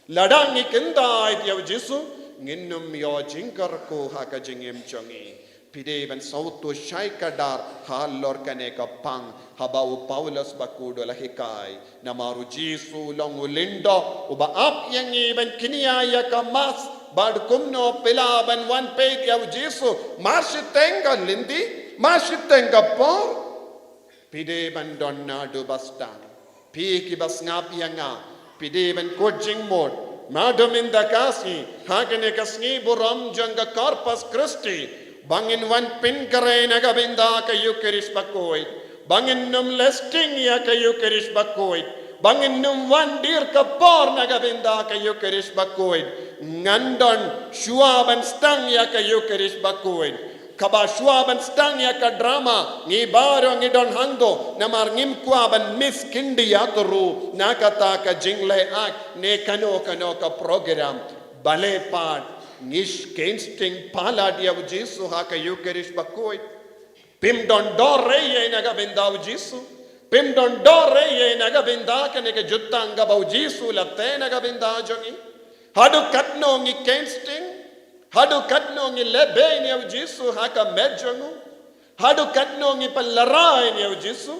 Lada ngi kyntait ïa u Jisu, ngin ym ïoh jingkyrkhu ha ka jingim jong ngi. Phi dei ban sngewthuh shai kdar halor kane ka pang, haba u Paulus bakhuid u la hikai. Namar u Jisu u long u lyngdoh uba ap ïa ngi ban kñia ïa ka Mass, bad kumno phi lah ban wan peit ïa u Jisu, mar shiteng ka lynti, mar shiteng ka por. Phi dei ban don naduh ba sdang. Phi kiba sngap ïa nga, phi dei ban kut jingmut. Naduh mynta ka sngi, ha kane ka sngi burom jong ka Corpus Christi, ba ngin wan pynkhreh na ka bynta ka Ïukharist bakhuid, ba ngin ym leh sting ïa ka Ïukharist bakhuid, ba ngin ym wan dier ka por na ka bynta ka Ïukharist bakhuid. Ngan don shuwa ban sdang ïa ka Ïukharist bakhuid. Kaba shuwa ban sdang ïa ka drama, ngi baroh ngi don hangto, namar ngim kwah ban miss khyndiat ruh na kata ka jingleh act ne kano kano ka program. Balei pat, ngi sh-, kheiñ sting palat ïa u Jisu ha ka Ïukharist bakhuid. Phim don dor ei ei na ka bynta u Jisu. Phim don dor ei ei na ka bynta kane ka jutang kaba u Jisu u la teh na ka bynta jong ngi. Haduh katno ngi kheiñ sting? Haduh katno ngi lehbeiñ ïa u Jisu ha ka met jong u? Haduh katno ngi pynlehrain ïa u Jisu?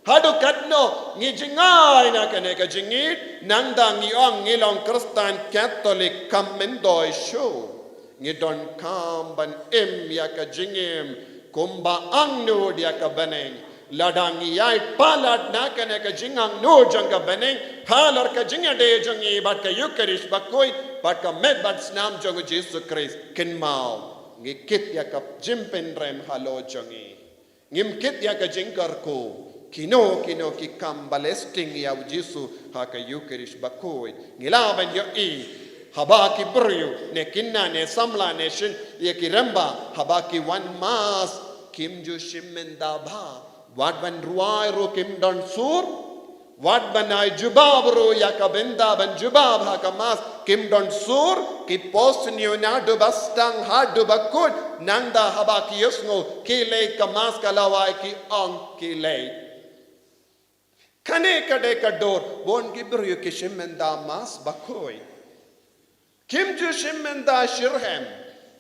Haduh katno ngi jngai na kane ka jingïeit, nangta ngi ong ngi long Khristan Katholik, kam myntoi shuh. Ngi donkam ban im ïa ka jingim kumba angnud ïa ka bneng. Lada ngi ïaid palat na kane ka jingangnud jong ka bneng halor ka jingïadei jong ngi bad ka Ïukharist bakhuid, bad ka met bad snam jong u Jisu Khrist, kynmaw, ngi kit ïa ka jingpynrem halor jong ngi. Ngim kit ïa ka jingkyrkhu. Kino kino ki kam ba leh sting ïa u Jisu ha ka Ïukharist bakhuid. Ngi lah ban ïohi, haba ki briew, ne kynthei ne samla ne shin, ïa ki rangbah, haba ki wan Mass, kim ju shim bynta bha. Wat ban rwai ruh kim don sur. Wat ban ai jubab ruh ïa ka bynta ban jubab ha ka Mass, kim don sur. Ki pos ñiew naduh ba sdang haduh ba kut, nangta haba ki ïohsngew ki leit ka Mass ka lawei, ki ong ki leit. Kane ka dei ka dur ba wan ki briew ki shim bynta Mass bakhuid. Kim ju shim bynta shitrhem.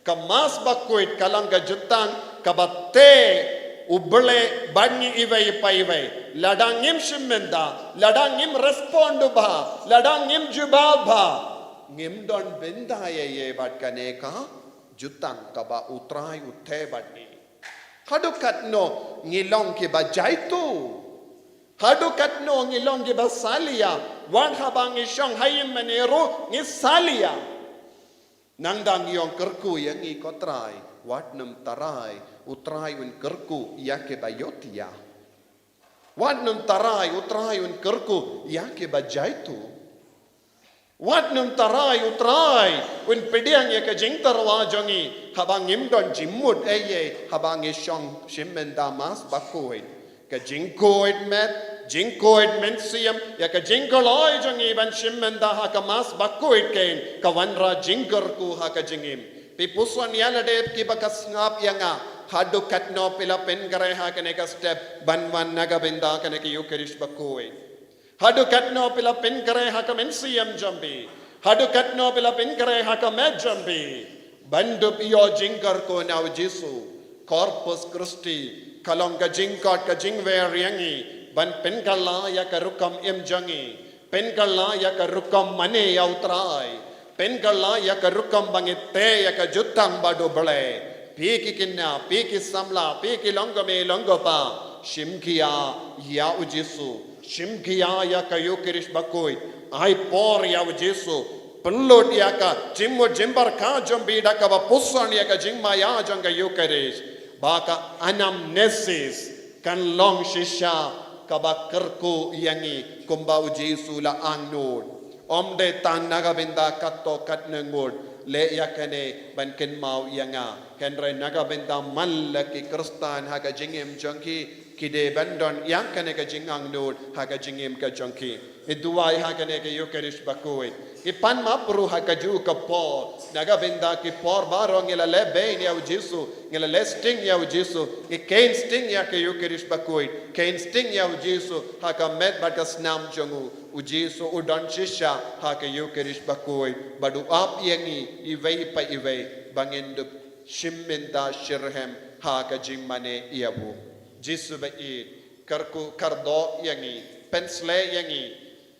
Ka Mass bakhuid ka long ka jutang kaba teh U Blei bad ngi iwei pa iwei. Lada ngim shim bynta, lada ngim respond bha, lada ngim jubab bha, ngim don bynta ei ei bad kane ka jutang kaba U Trai u teh bad ngi. Haduh katno ngi long kiba jaituh? Haduh katno ngi long kiba salia? Wat haba ngi shong ha ïing mane ruh ngi salia. Nangta ngi ong kyrkhu ïa ngi ko Trai. Wat nym tharai U Trai un kyrkhu ïa kiba ïohthiah. Wat nym tharai U Trai un kyrkhu ïa kiba jaituh. Wat nym tharai U Trai un pdiang ïa ka jingtyrwa jong ngi haba ngim don jingmut ei ei, haba ngi shong shim bynta Mass bakhuid. Ka jingkhuid met, jingkhuid mynsiem ïa ka jingkloi jong ngi ban shim bynta ha ka Mass bakhuid, kein ka wanrah jingkyrkhu ha ka jingim. Phi puson ïa lade kiba ka sngap ïa nga, haduh katno phi la pynkhreh ha kane ka step ban wan na ka bynta kane ka Ïukharist bakhuid? Haduh katno phi la pynkhreh ha ka mynsiem jong phi? Haduh katno phi la pynkhreh ha ka met jong phi? Ban dup ïoh jingkyrkhu na U Jisu. Corpus Christi ka long ka jingkhot ka jingwer ïa ngi ban pynkylla ïa ka rukom im jong ngi, pynkylla ïa ka rukom mane ïa U Trai, pynkylla ïa ka rukom ba ngi teh ïa ka jutang bad U Blei. Phi ki khynnah, phi ki samla, phi ki longkmie longkpa, shim khia ïa U Jisu, shim khia ïa ka Ïukharist bakhuid. Ai por ïa U Jisu, pynlut ïa ka jingmut jingpyrkhat jong phi da kaba puson ïa ka jingmaïa jong ka Ïukharist, ba ka anamnesis kan long shisha kaba kyrkhu ïa ngi kumba U Jisu u la angnud. Ym dei tang na ka bynta katto katne ngut leh ïa kane ban kynmaw ïa nga, hynrei na ka bynta man la ki Khristan ha ka jingim jong ki, Ki dei ban don ïa kane ka jingangnud ha ka jingim ka jong ki. Ngi duwai ha kane ka Eucharist bakhuid, ngi pan map ruh ha kajuh ka por, na ka bynta ki por baroh ngi la leh beiñ ïa u Jisu, ngi la leh sting ïa u Jisu, ngi kheiñ sting ïa ka Eucharist bakhuid, kheiñ sting ïa u Jisu ha ka met bad ka snam jong u. U Jisu u don shisha ha ka Eucharist bakhuid bad u ap ïa ngi iwei pa iwei ba ngin dup shim bynta shitrhem ha ka jingmane ïa u. Jisu ba ïeit, kyrkhu kyrdoh ïa ngi, pynshlei ïa ngi,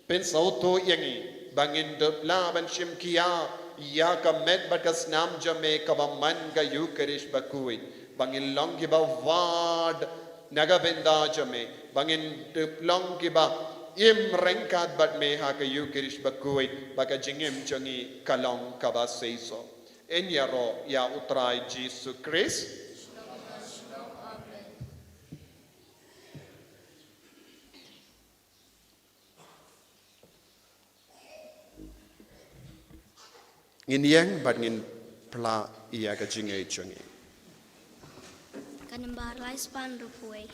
pynsngewthuh ïa ngi ba ngin dup lah ban shim khia ïa ka met bad ka snam jong me kaba man ka Eucharist bakhuid, ba ngin long kiba wad na ka bynta jong me, ba ngin dup long kiba im ryngkat bad me ha ka Eucharist bakhuid, ba ka jingim jong ngi ka long kaba seisoh. Yn ïaroh ïa u Trai Jisu Khrist. Ngin ïeng bad ngin phla ïa ka jingngeit jong ngi. Ka nambar lai spah hynriewphew wei.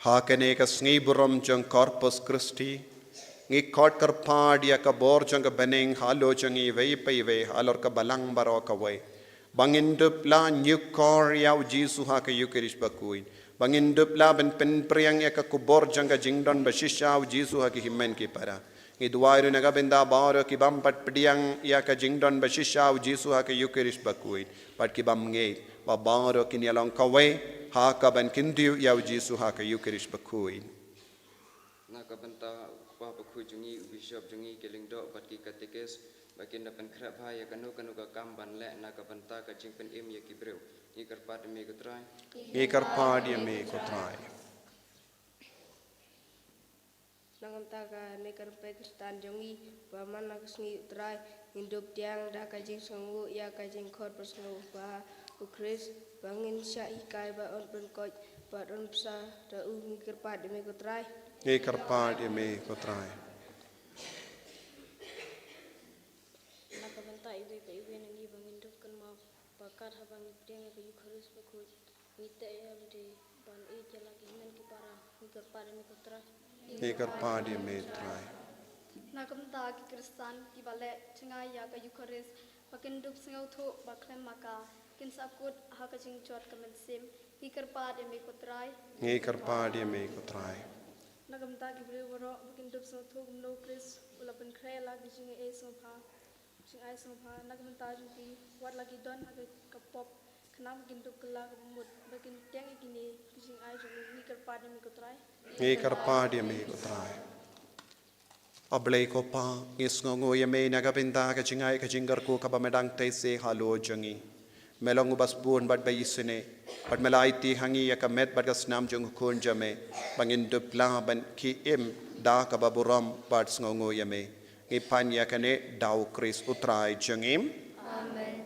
Ha kane ka sngi burom jong Corpus Christi, ngi khot kyrpad ïa ka bor jong ka bneng halor jong ngi iwei pa iwei halor ka balang baroh kawei, ba ngin dup lah ñiewkor ïa u Jisu ha ka Eucharist bakhuid, ba ngin dup lah ban pynpriang ïa ka khubor jong ka jingdon bashisha u Jisu ha ki hynmen ki para. Ngi duwai ruh na ka bynta baroh ki bym pat pdiang ïa ka jingdon bashisha u Jisu ha ka Eucharist bakhuid bad ki bym ngeit, ba baroh kin ïalong kawei ha ka ban kyntiew ïa u Jisu ha ka Eucharist bakhuid. Na ka bynta u Kpa Bakhuid jong ngi, u Bishop jong ngi, ki lyngdoh bad ki katekis, ba kin da pynkhreh bha ïa kano kano ka kam ban leh na ka bynta ka jingpynim ïa ki briew. Ngi kyrpad ïa me ko Trai. Ngi kyrpad ïa me ko Trai. Na ka bynta kane ka rympei Khristan jong ngi, ba man la ka sngi u Trai, ngin dup pdiang da ka jingsngewnguh ïa ka jingkhot pynsngewbha u Khrist, ba ngin shah hikai bad un pynkoit bad un bsa da u. Ngi kyrpad ïa me ko Trai. Ngi kyrpad ïa me ko Trai. Na ka bynta iwei pa iwei na ngi ba ngin dup kynmaw ba kat haba ngi pdiang ïa ka Eucharist bakhuid, ngi teh ïa lade ban ïeit ïa la ki hynmen ki para. Ngi kyrpad ïa me ko Trai. Ngi kyrpad ïa me Trai. Na ka bynta ki Khristan kiba leh jngai ïa ka Eucharist, ba kin dup sngewthuh ba khlem ma ka Kin sa kut ha ka jingjot ka mynsiem. Ngi kyrpad ïa me ko Trai. Ngi kyrpad ïa me ko Trai. Na ka bynta ki briew baroh ba kin dup sngewthuh kumno u Khrist u la pynkhreh la ki jingai sngewbha, jingai sngewbha na ka bynta jong ki, wat la ki don ha ka pop, khnang ba kin dup kylla ka bamut, ba kin tieng ïa kine ki jingai jong u. Ngi kyrpad ïa me ko Trai. Ngi kyrpad ïa me ko Trai. A Blei ko Pa, ngi sngewnguh ïa me na ka bynta ka jingai ka jingkyrkhu kaba me dang tei se halor jong ngi. Me long uba sbun bad ba isynei, bad me la aiti ha ngi ïa ka met bad ka snam jong u Khun jong me, ba ngin dup lah ban ki im da kaba burom bad sngewnguh ïa me. Ngi pan ïa kane da u Khrist u Trai jong ngi. Amen.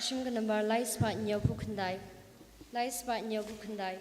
Shim ka nambar lai spah hynñiewphew khyndai. Lai spah hynñiewphew khyndai.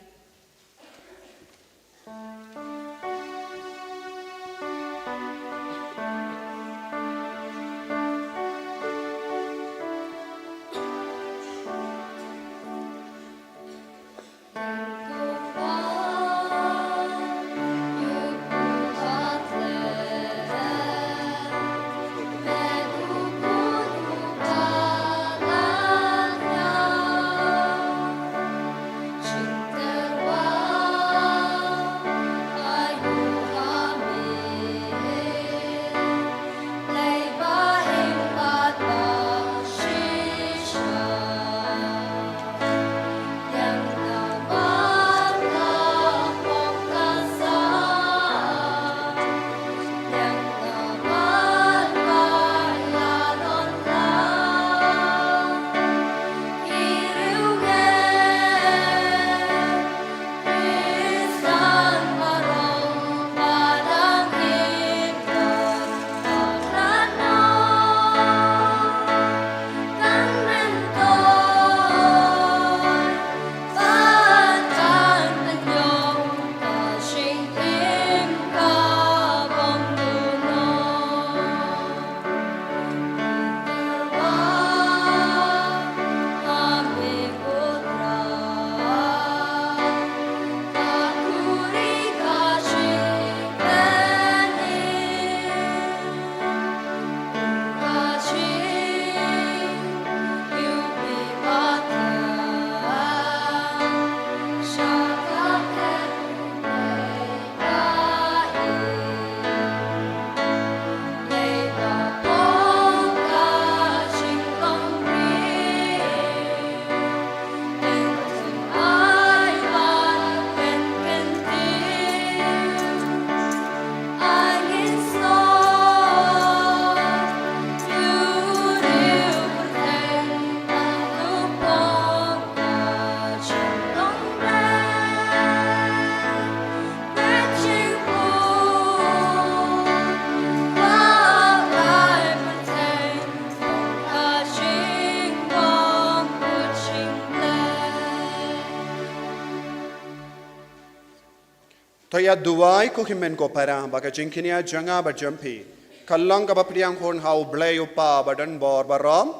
To ïa duwai ko hynmen ko para, ba ka jingkñia jong nga bad jong phi kan long kaba pdiang hun ha U Blei U Kpa badonbor baroh.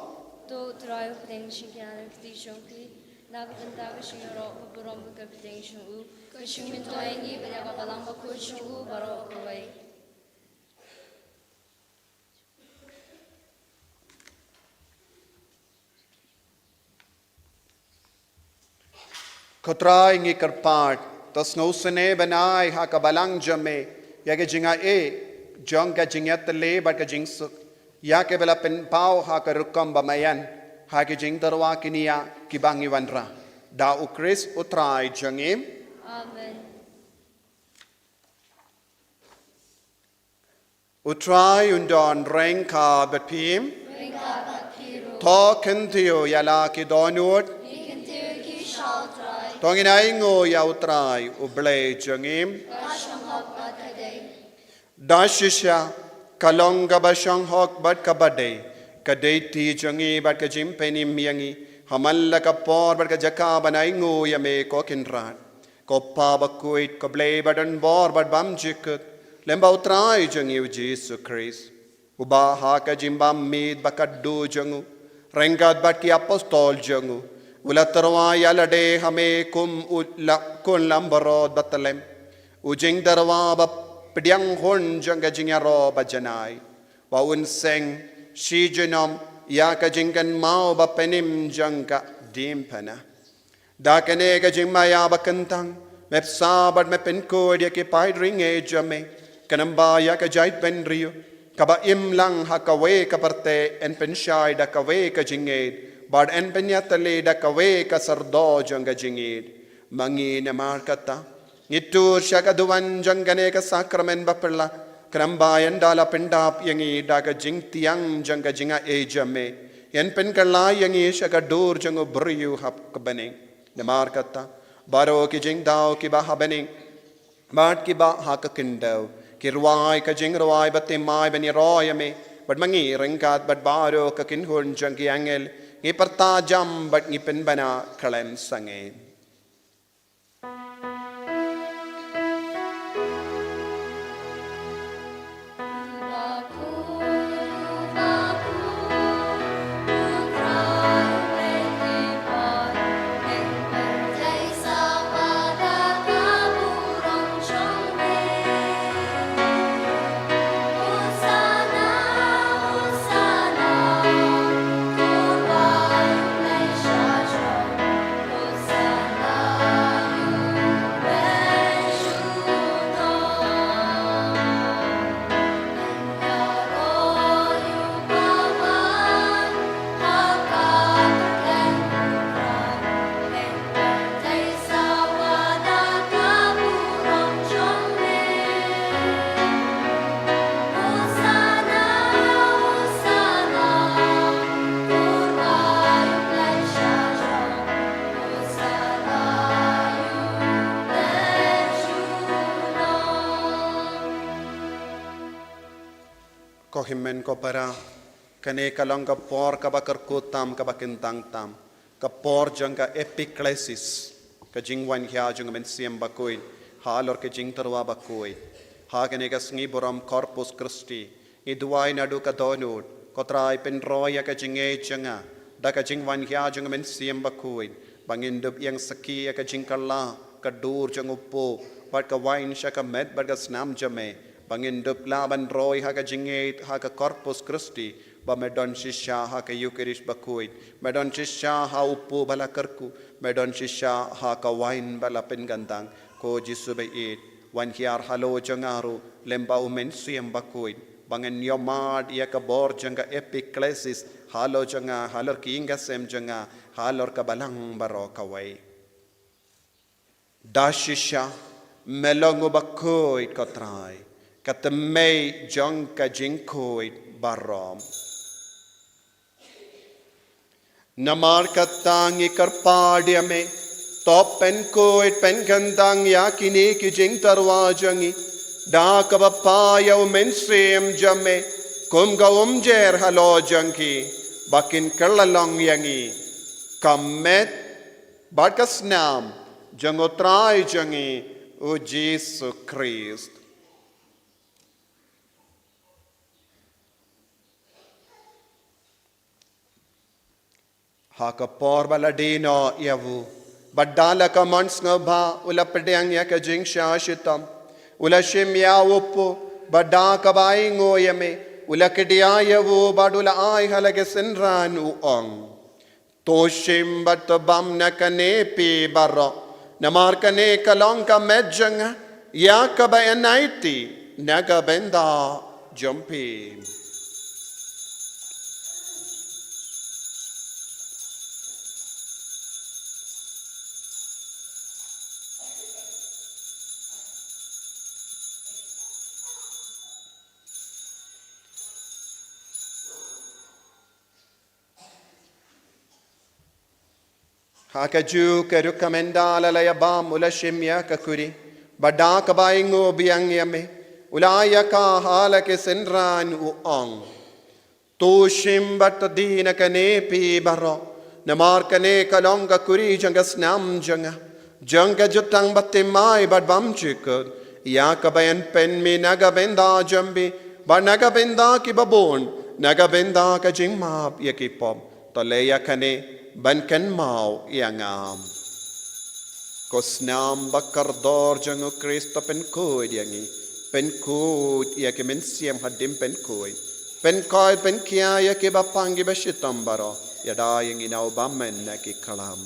To U Trai u pdiang jingkñia na ka kti jong phi, na ka bynta ka jingïaroh ka burom bad ka kyrteng jong u, ka jingmyntoi ïa ngi bad ïa ka balang bakhuid jong u baroh kawei. Ko Trai, ngi kyrpad, to sngewsynei ban ai ha ka balang jong me ïa ka jingaiei jong ka jingïatylli bad ka jingsuk ïa kiba la pynpaw ha ka rukom ba maïan, ha ki jingtyrwa kñia kiba ngi wanrah. Da U Khrist U Trai jong ngi. Amen. U Trai un don ryngkat bad phi. Ryngkat bad phi ruh. To kyntiew ïa la ki dohnud. Ngi kyntiew ïa ki sha U Trai. To ngin ainguh ïa U Trai U Blei jong ngi. Ka shong hok bad ka dei. Da shisha ka long kaba shong hok bad kaba dei, ka dei kti jong ngi bad ka jingpynim ïa ngi ha man la ka por bad ka jaka ban ainguh ïa me ko Kynrad. Ko Pa bakhuid, ko Blei badonbor bad bymjukut, lem bad U Trai jong ngi U Jisu Khrist, uba ha ka jingbym mih ba khadduh jong u, ryngkat bad ki apostol jong u, u la tyrwa ïa lade ha me kum u la khun lambarot ba tyllem. U jingtyrwa ba pdiang hun jong ka jingïaroh ba janai, ba un seng shi junom ïa ka jingkynmaw ba pynim jong ka diengphna. Da kane ka jingmaïa ba kyntang, me psa bad me pynkhuid ïa ki paid riewngeit jong me, khnang ba ïa ka jaitbynriew kaba im lang ha kawei ka pyrthei yn pynshai da kawei ka jingngeit, bad yn pynïatylli da kawei ka syrdoh jong ka jingngeit. Ma ngi namar kata, ngi tur sha ka duwan jong kane ka sakramen bapla, khnang ba ynda la pyndap ïa ngi da ka jingtieng jong ka jingaiei jong me, yn pynkylla ïa ngi sha ka dur jong u briew hap ka bneng. Namar kata, baroh ki jingdaw kiba ha bneng bad kiba ha ka khyndew ki rwai ka jingrwai bathymmai ban ïaroh ïa me, bad ma ngi ryngkat bad baroh ka kynhun jong ki angel ngi pyrta jam bad ngi pynbna khlem sangeh. Ko hynmen ko para, kane ka long ka por kaba kyrkhu tam, kaba kyntang tam, ka por jong ka epiklesis, ka jingwan hia jong ka Mynsiem Bakhuid halor ka jingtyrwa bakhuid. Ha kane ka sngi burom Corpus Christi, ngi duwai naduh ka dohnud, ko Trai pynroi ïa ka jingngeit jong nga da ka jingwan hia jong ka Mynsiem Bakhuid, ba ngin dup ïeng sakhi ïa ka jingkylla ka dur jong u Pope bad ka wain sha ka met bad ka snam jong me, ba ngin dup lah ban roi ha ka jingngeit ha ka Corpus Christi, ba me don shisha ha ka Eucharist bakhuid, me don shisha ha u Pope ba la kyrkhu, me don shisha ha ka wain ba la pynkyntang. Ko Jisu ba ïeit, wan hiar halor jong nga ruh lem bad u Mynsiem Bakhuid, ba ngin ïohmad ïa ka bor jong ka epiklesis halor jong nga, halor ki ïing ki sem jong nga, halor ka balang baroh kawei. Da shisha me long u bakhuid, ko Trai, ka tymmen jong ka jingkhuid baroh. Namar kata ngi kyrpad ïa me, to pynkhuid pynkyntang ïa kine ki jingtyrwa jong ngi da kaba phah ïa u Mynsiem jong me kum ka umjer halor jong ki, ba kin kylla long ïa ngi ka met bad ka snam jong u Trai jong ngi u Jisu Khrist. Ha ka por ba la die noh ïa u, bad da la ka mon sngewbha u la pdiang ïa ka jingshah shitom, u la shim ïa u Pope, bad da kaba ainguh ïa me u la kdiah ïa u, bad u la ai ha la ki synran, u ong: To shim bad to bam na kane phi baroh, namar kane ka long ka met jong nga, ïa kaba yn aiti na ka bynta jong phi. Ha kajuh ka rukom ynda la ïa bam, u la shim ïa ka khuri, bad da kaba ainguh biang ïa me, u la ai ïa ka ha la ki synran, u ong: To shim bad to die na kane phi baroh, namar kane ka long ka khuri jong ka snam jong nga, jong ka jutang bathymmai bad bymjukut, ïa kaba yn pynmih na ka bynta jong phi bad na ka bynta ki babun, na ka bynta ka jingmap ïa ki pop. To leh ïa kane ban kynmaw ïa nga. Ko snam ba kordor jong u Khrist, to pynkhuid ïa ngi. Pynkhuid ïa ki mynsiem hadien pynkhuid. Pynkhuid pynkhia ïa kiba pang kiba shitom baroh. Ïada ïa ngi na u bymman na ki klam.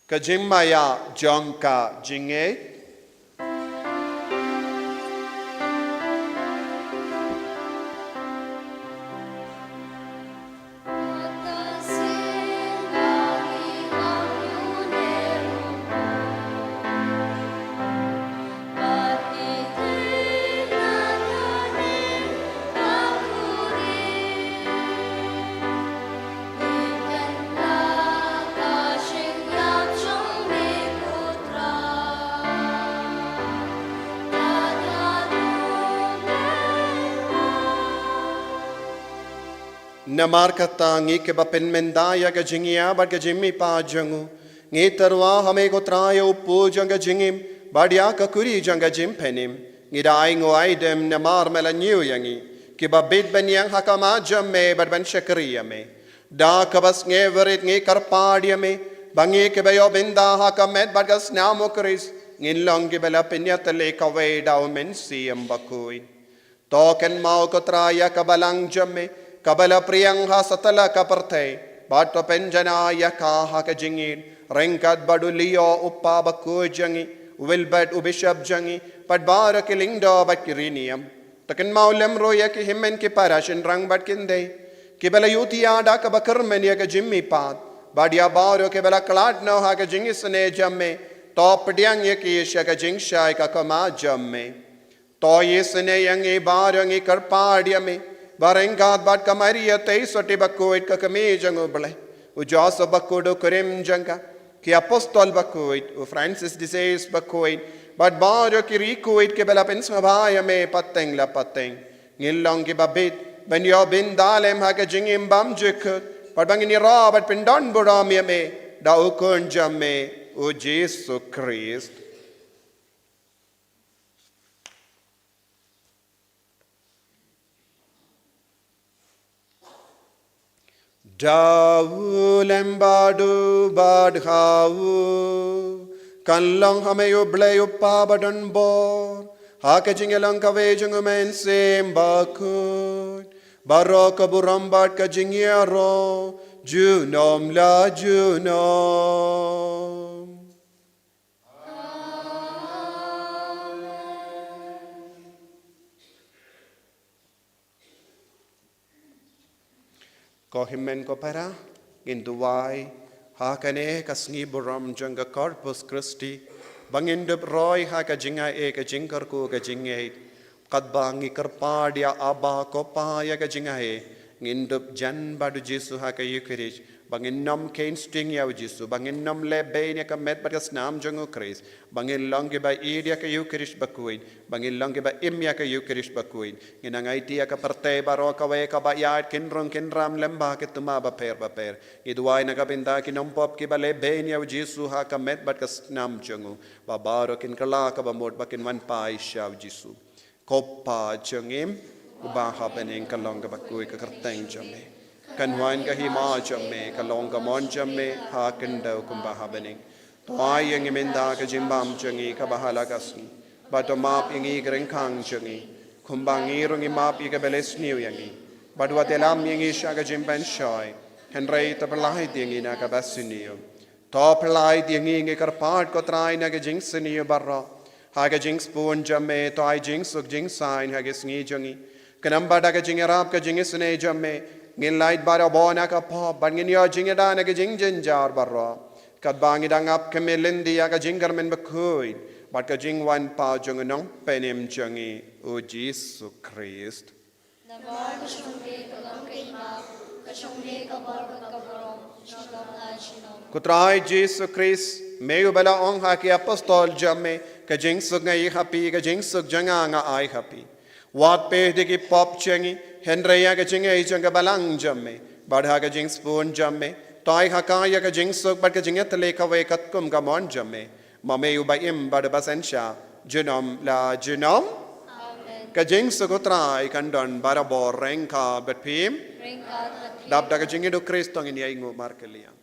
Ka jingmaïa jong ka jingngeit. Namar kata ngi kiba pynmynda ïa ka jingïa bad ka jingmihpat jong u, ngi tyrwa ha me ko Trai ïa u pu jong ka jingim bad ïa ka kuri jong ka jingpynim. Ngi da ai nguh ai dem namar me la ñiew ïa ngi kiba bit ban ïeng ha khmat jong me bad ban shakri ïa me. Da kaba sngewrit ngi kyrpad ïa me ba ngi kiba ïoh bynta ha ka met bad ka snam u Khrist ngin long kiba la pynïatylli kawei da u Mynsiem Bakhuid. To kynmaw ko Trai ïa ka balang jong me kaba la pdiang ha satlak ka pyrthei, bad to pynjanai ïa ka ha ka jingïeit ryngkat bad u Leo u pa bakhuid jong ngi, u Wilbert u bishop jong ngi, bad baroh ki lyngdoh bad ki riewniam. To kynmaw lem ruh ïa ki hynmen ki para shynrang bad ki khyndai kiba la ïutia da kaba kyrmen ïa ka jingmihpat, bad ïa baroh kiba la khlad noh ha ka jingisynei jong me. To pdiang ïa ki sha ka jingshai ka khmat jong me. To isynei ïa ngi baroh, ngi kyrpad ïa me ba ryngkat bad ka Maria Theisotti bakhuid ka kmie jong u Blei, u Joseph bakhuid u kurim jong ka, ki apostol bakhuid, u Francis de Sales bakhuid, bad baroh ki riewkhuid kiba la pynsngewbha ïa me pateng la pateng, ngin long kiba bit ban ïoh bynta lem ha ka jingim bymjukut, bad ba ngin ïaroh bad pyndonburom ïa me da u Khun jong me, u Jisu Khrist. Da u lem bad u bad ha u, kan long ha me u Blei u Pa badonbor, ha ka jingïalong kawei jong u Mynsiem Bakhuid, baroh ka burom bad ka jingïaroh junom la junom. Ko hynmen ko para, ngin duwai ha kane ka sngi burom jong ka Corpus Christi ba ngin dup roi ha ka jingai ka jingkyrkhu ka jingngeit. Katba ngi kyrpad ïa Abba ko Pa ïa ka jingai, ngin dup jan bad u Jisu ha ka Eucharist ba ngin nym kheiñ sting ïa u Jisu, ba ngin nym leh beiñ ïa ka met bad ka snam jong u Khrist, ba ngin long kiba ïeit ïa ka Eucharist bakhuid, ba ngin long kiba im ïa ka Eucharist bakhuid. Ngin nang aiti ïa ka pyrthei baroh kawei kaba ïaid kin rung kin ram lyngba ki tma bapher bapher. Ngi duwai na ka bynta ki nongpop kiba leh beiñ ïa u Jisu ha ka met bad ka snam jong u, ba baroh kin kylla kaba mut ba kin wan phai sha u Jisu. Ko Pa jong ngi uba ha bneng, ka long kaba khuid ka kyrteng jong me. Kan wan ka hima jong me, ka long ka mon jong me ha khyndew kumba ha bneng. To ai ïa ngi mynta ka jingbam jong ngi kaba ha la ka sngi. Bad to map ïa ngi ki ryngkang jong ngi, kumba ngi ruh ngi map ïa kiba leh sniew ïa ngi. Bad wat ïalam ïa ngi sha ka jingpynshoi, hynrei to pyllait ïa ngi na kaba sniew. To pyllait ïa ngi, ngi kyrpad ko Trai, na ka jingsniew baroh. Ha ka jingsbun jong me to ai jingsuk jingsaiñ ha ka sngi jong ngi. Khnang ba da ka jingïarap ka jingisynei jong me ngin lait baroh bun na ka pop, bad ngin ïoh jingïada na ka jingjynjar baroh. Katba ngi dang ap khmih lynti ïa ka jingkyrmen bakhuid bad ka jingwan pat jong u Nongpynim jong ngi, u Jisu Khrist. Namar ka shong me ka long ka hima, ka shong me ka bor bad ka burom, junom la junom. Ko Trai Jisu Khrist, me uba la ong ha ki apostol jong me, ka jingsuk nga ai ha phi, ka jingsuk jong nga nga ai ha phi. Wat peit ïa ki pop jong ngi, hynrei ïa ka jingngeit jong ka balang jong me. Bad ha ka jingsbun jong me to ai ha ka ïa ka jingsuk bad ka jingïatylli kawei katkum ka mon jong me, ma me uba im bad uba synshar junom la junom. Amen. Ka jingsuk u Trai kan don barabor ryngkat bad phi. Ryngkat bad phi. Dap da ka jingïeid u Khrist to ngin ïai nguh markylliang.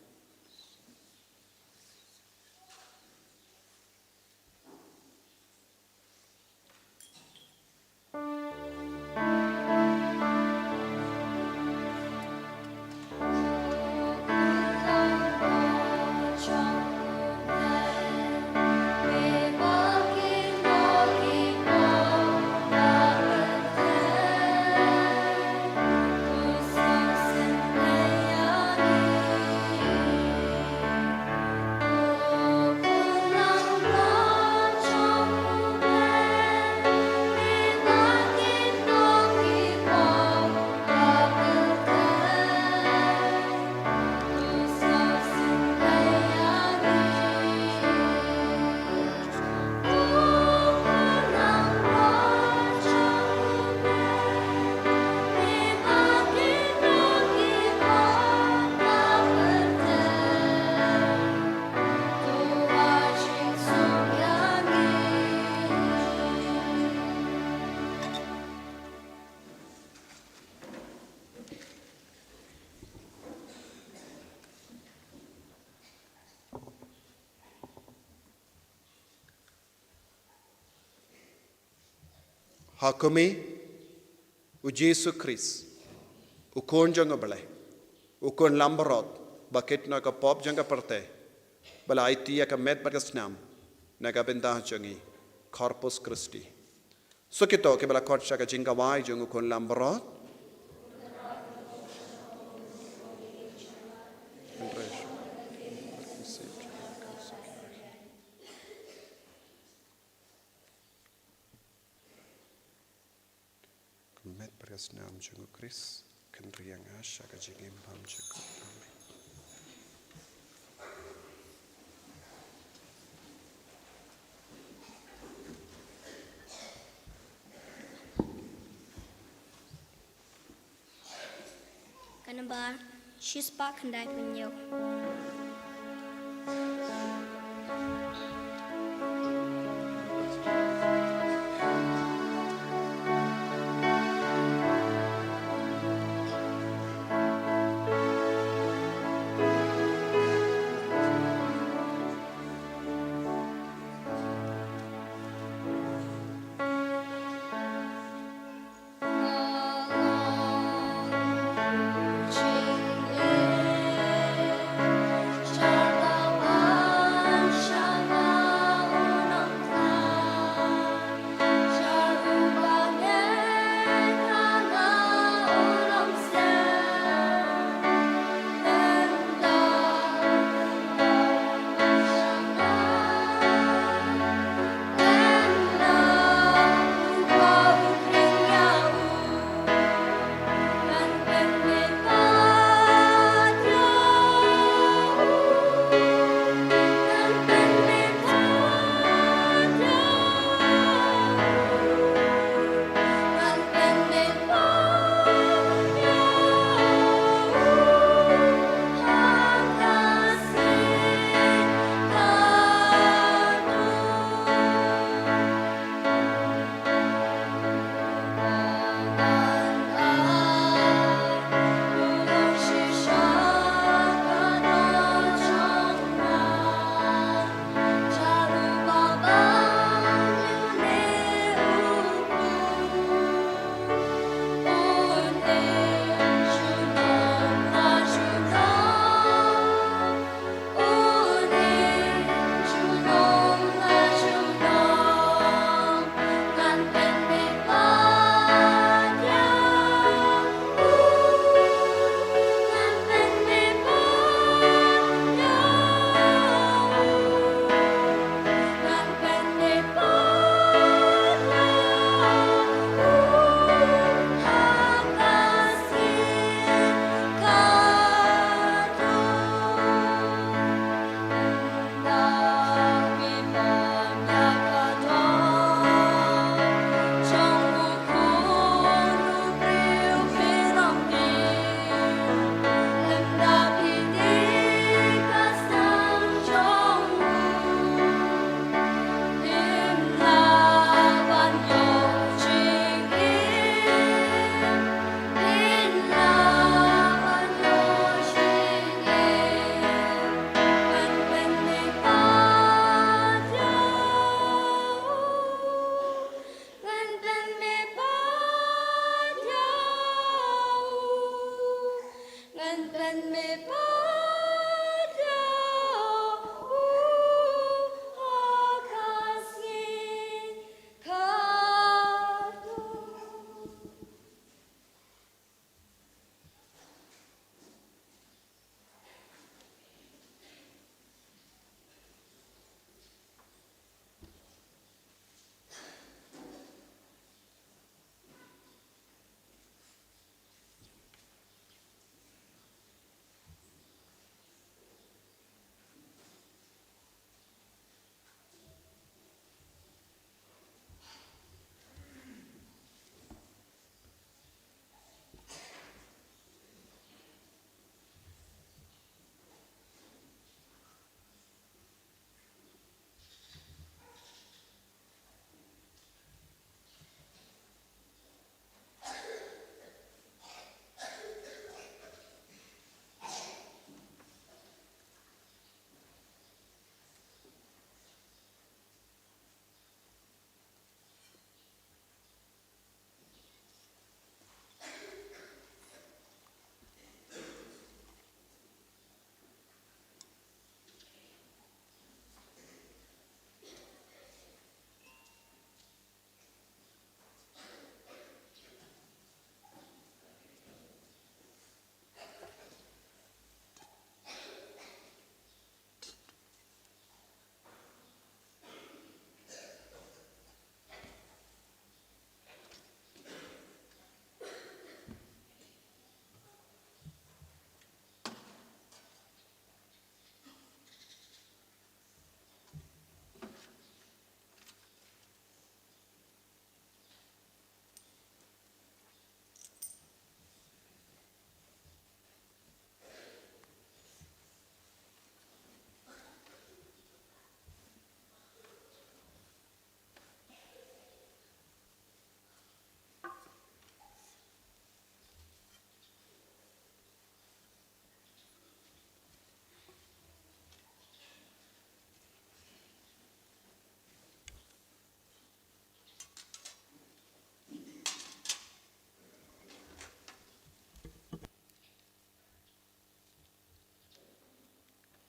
Ha kumne, u Jisu Khrist, u Khun jong u Blei, u Khun Langbrot, ba kit na ka pop jong ka pyrthei, ba la aiti ïa ka met bad ka snam, na ka bynta jong ngi, Corpus Christi. Suk ito kiba la khot sha ka jingkawei jong u Khun Langbrot. Ka met bad ka snam jong u Khrist kan ïa nga sha ka jingim bymjukut. Amen. Ka nambar shispah khyndai phew hynñiew.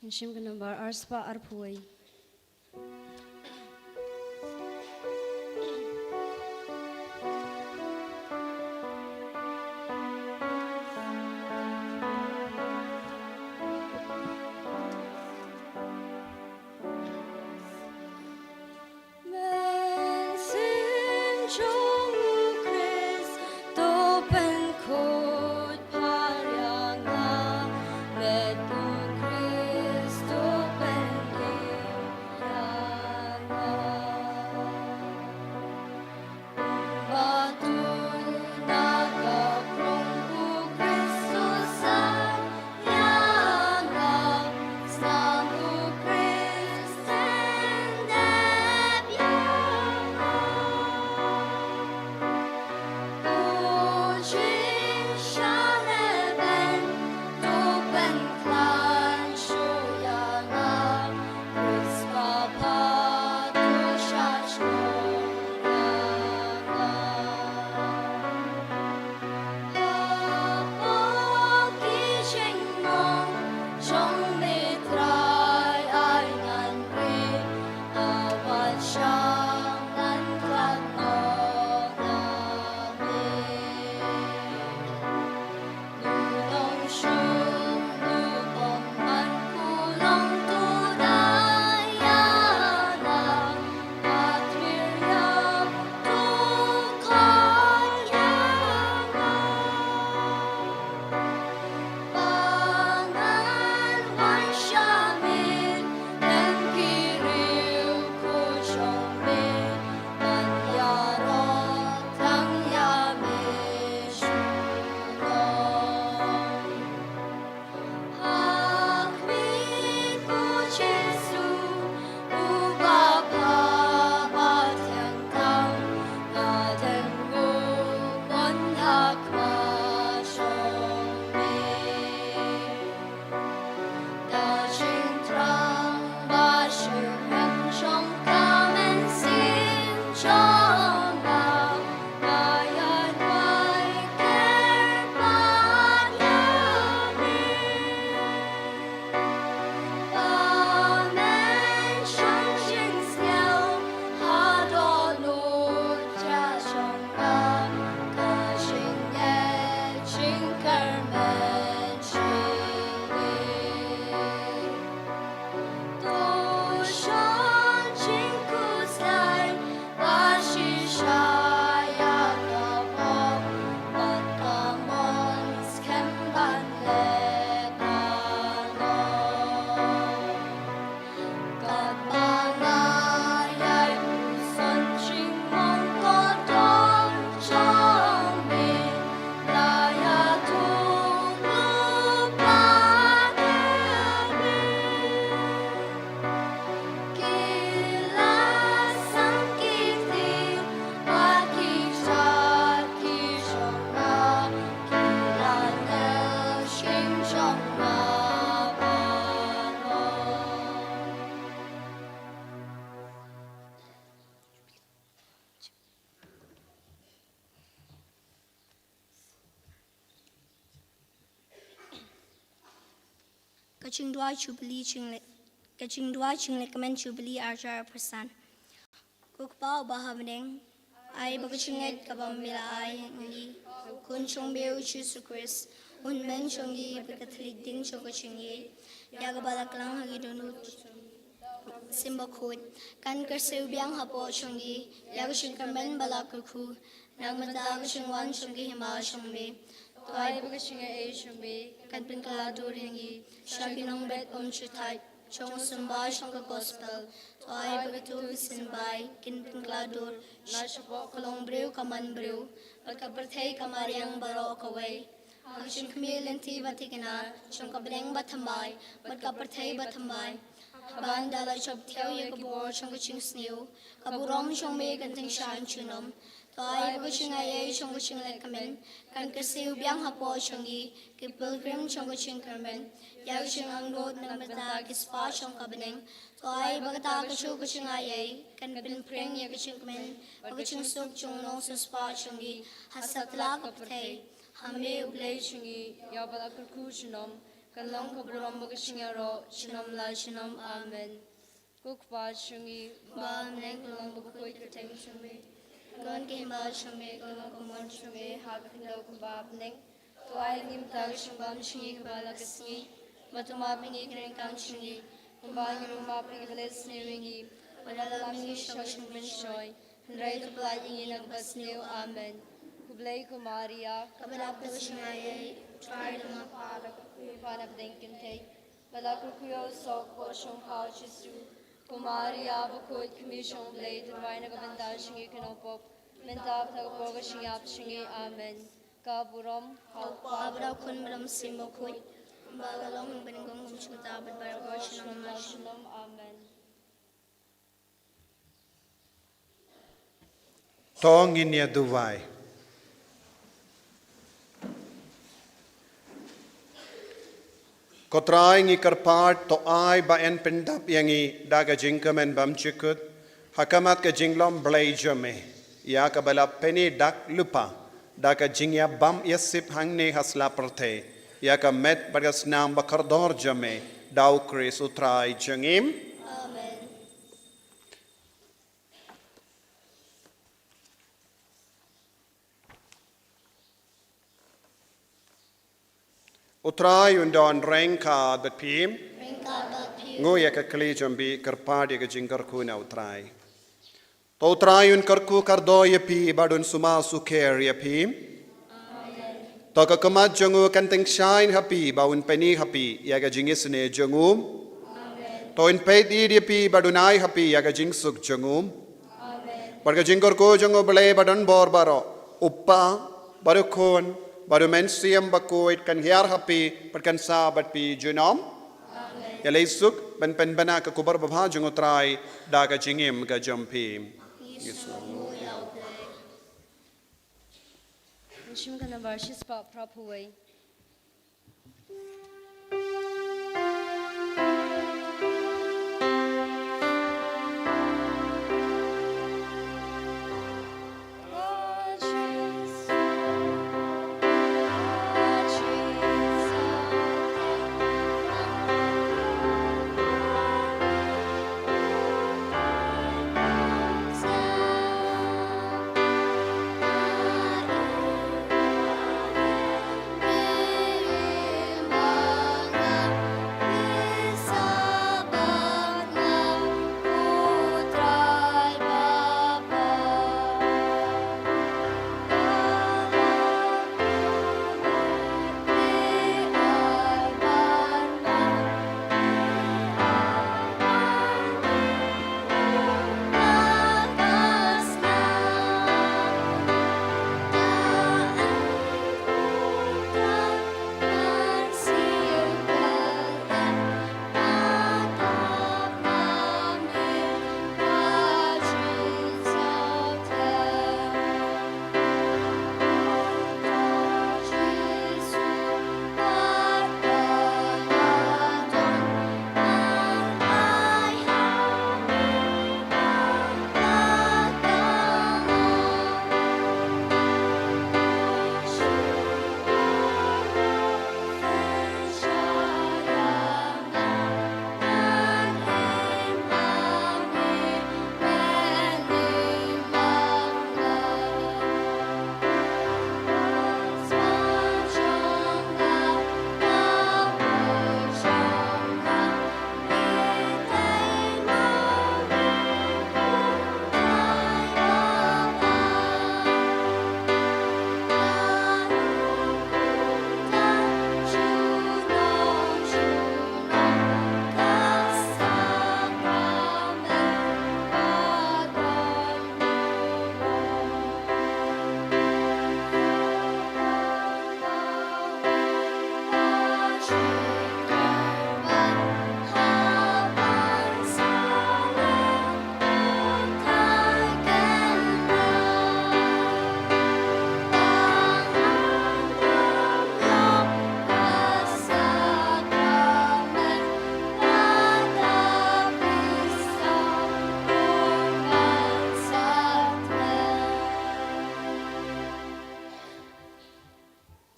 Ngi shim ka number ar spah arphew wei. Mynsiem jong u Khrist to pynkhuid pharia nga, met u Khrist to pynkhuid pharia nga. Ba tu na ka krong u Khrist u san ïa nga, snam u Khrist ten dep ïa nga. U jingshah lehbeiñ to pynkhlaiñ shuh ïa nga, Khrist ba bha to shah shnong ïa nga. Hapoh ki jingmong jong me Trai, ai ngan ri, a wat shah ngan khlad noh na me. Nongshun u bymman u long to da ïa nga, a tyrwa to khlaiñ ïa nga. Ba ngan wan sha me, lem ki riewkhuid jong me, ban ïaroh tang ïa me shuh. Ha khmih, ko Jisu, uba bha ba thiang tam, nga dang nguh mon ha khmat jong me. Da jingthrang ba syrhem jong ka mynsiem jong nga, nga ïa duwai kyrpad ïa me. Ba men shong jingsngew ha dohnud jong nga, ka jingngeit jingkyrmen jong me. To shon jingkhuslai ba shisha ïa ka pop, bad ka mon skhem ban leh paralok. Katba nga ïai puson jingmong ko don jong me, nga ïathuh lypa ïa me. Ki la sam ki kti bad ki jait ki jong nga, ki la neh shynrang jong nga baroh. Ka jingduwai Jubili jingle-, ka jingduwai jinglehkmen Jubili arhajar arphew san. Ko Kpa uba ha bneng, ai ba ka jingngeit kaba me la ai ïa ngi ha u Khun jong me u Jisu Khrist, un meng jong ngi bad ka thylliej ding jong ka jingïeit, ïa kaba la klang ha ki dohnud Mynsiem Bakhuid, kan kyrsiew biang hapoh jong ngi ïa ka jingkyrmen ba la kyrkhu na ka bynta ka jingwan jong ka hima jong me. To ai ba ka jingaiei jong me kan pynkylla dur ïa ngi sha ki nongbet bymjukut jong u symbai jong ka gospel. To ai ba katto ka symbai kan pynkylla dur na shapoh ka longbriew ka manbriew bad ka pyrthei ka mariang baroh kawei, ha ka jingkhmih lynti ba thikna jong ka bneng bathymmai bad ka pyrthei bathymmai. Haba ynda la jop thew ïa ka bor jong ka jingsniew, ka burom jong me kan tyngshaiñ junom. To ai ba ka jingaiei jong ka jinglehkmen kan kyrsiew biang hapoh jong ngi, ki pilgrim jong ka jingkyrmen, ïa ka jingangnud na ka bynta ki spah jong ka bneng. To ai ba kata kajuh ka jingaiei kan pynphriang ïa ka jingkmen bad ka jingsuk jong u nongsiewspah jong ngi ha satlak ka pyrthei. Ha me U Blei jong ngi, ïa uba la kyrkhu junom, Kan long ka burom bad ka jingïaroh junom la junom. Amen. Ko Kpa jong ngi, ba ha bneng, ka long bakhuid ka kyrteng jong me. Ka wan ka hima jong me, ka long ka mon jong me ha ka khyndew kumba ha bneng. To ai ïa ngi mynta ka jingbam jong ngi kaba la ka sngi. Bad to map ïa ngi ki ryngkang jong ngi, kumba ngi ruh ngi map ïa kiba leh sniew ïa ngi. Bad ym lam ïa ngi sha ka jingpynshoi, hynrei to pyllait ïa ngi na kaba sniew. Amen. Khublei ko Maria, kaba dap da ka jingaiei, U Trai u don ma pha, la kyrkhu ïa pha na pdeng kynthei, bad la kyrkhu ïa u soh ka kpoh jong pha U Jisu. Ko Maria bakhuid, Kmie jong U Blei, to duwai na ka bynta jong ngi ki nongpop, mynta bad ha ka por ka jingïap jong ngi. Amen. Ka burom ha U Kpa bad ha U Khun bad ha U Mynsiem Bakhuid, kumba ka long ha bneng, kum kumjuh mynta bad baroh shi nong la shi nong. Amen. To ngin ïa duwai. Ko Trai, ngi kyrpad, to ai ba yn pyndap ïa ngi da ka jingkmen bymjukut ha khmat ka jinglong Blei jong me, ïa kaba la pyni dak lypa da ka jingïabam ïasip hangne ha sla pyrthei, ïa ka met bad ka snam ba kordor jong me, da U Khrist U Trai jong ngi. Amen. U Trai un don ryngkat bad phi. Ryngkat bad phi. Nguh ïa ka kli jong phi, kyrpad ïa ka jingkyrkhu na U Trai. To U Trai un kyrkhu kyrdoh ïa phi bad un sumar sukher ïa phi. Amen. To ka khmat jong u kan tyngshaiñ ha phi bad un pyni ha phi ïa ka jingisynei jong u. Amen. To un peit ïa phi bad un ai ha phi ïa ka jingsuk jong u. Amen. Bad ka jingkyrkhu jong U Blei badonbor baroh, U Kpa, bad U Khun, bad U Mynsiem Bakhuid kan hiar ha phi bad kan sah bad phi junom. Amen. Ïaleh suk ban pynbna ka khubor babha jong U Trai da ka jingim ka jong phi. Ngi sngewnguh ïa U Blei. Ngi shim ka nambar shispah phra phew wei.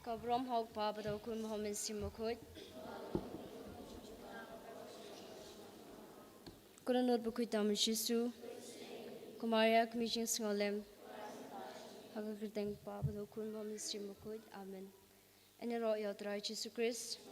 Ka burom ha U Kpa bad ha U Khun bad ha U Mynsiem Bakhuid. Ko Dohnud bakhuid tam Jisu. Ko Maria kmie jingsngewlem, ha ka kyrteng Kpa bad Khun bad Mynsiem Bakhuid. Amen. Ngi ïaroh ïa U Trai Jisu Khrist.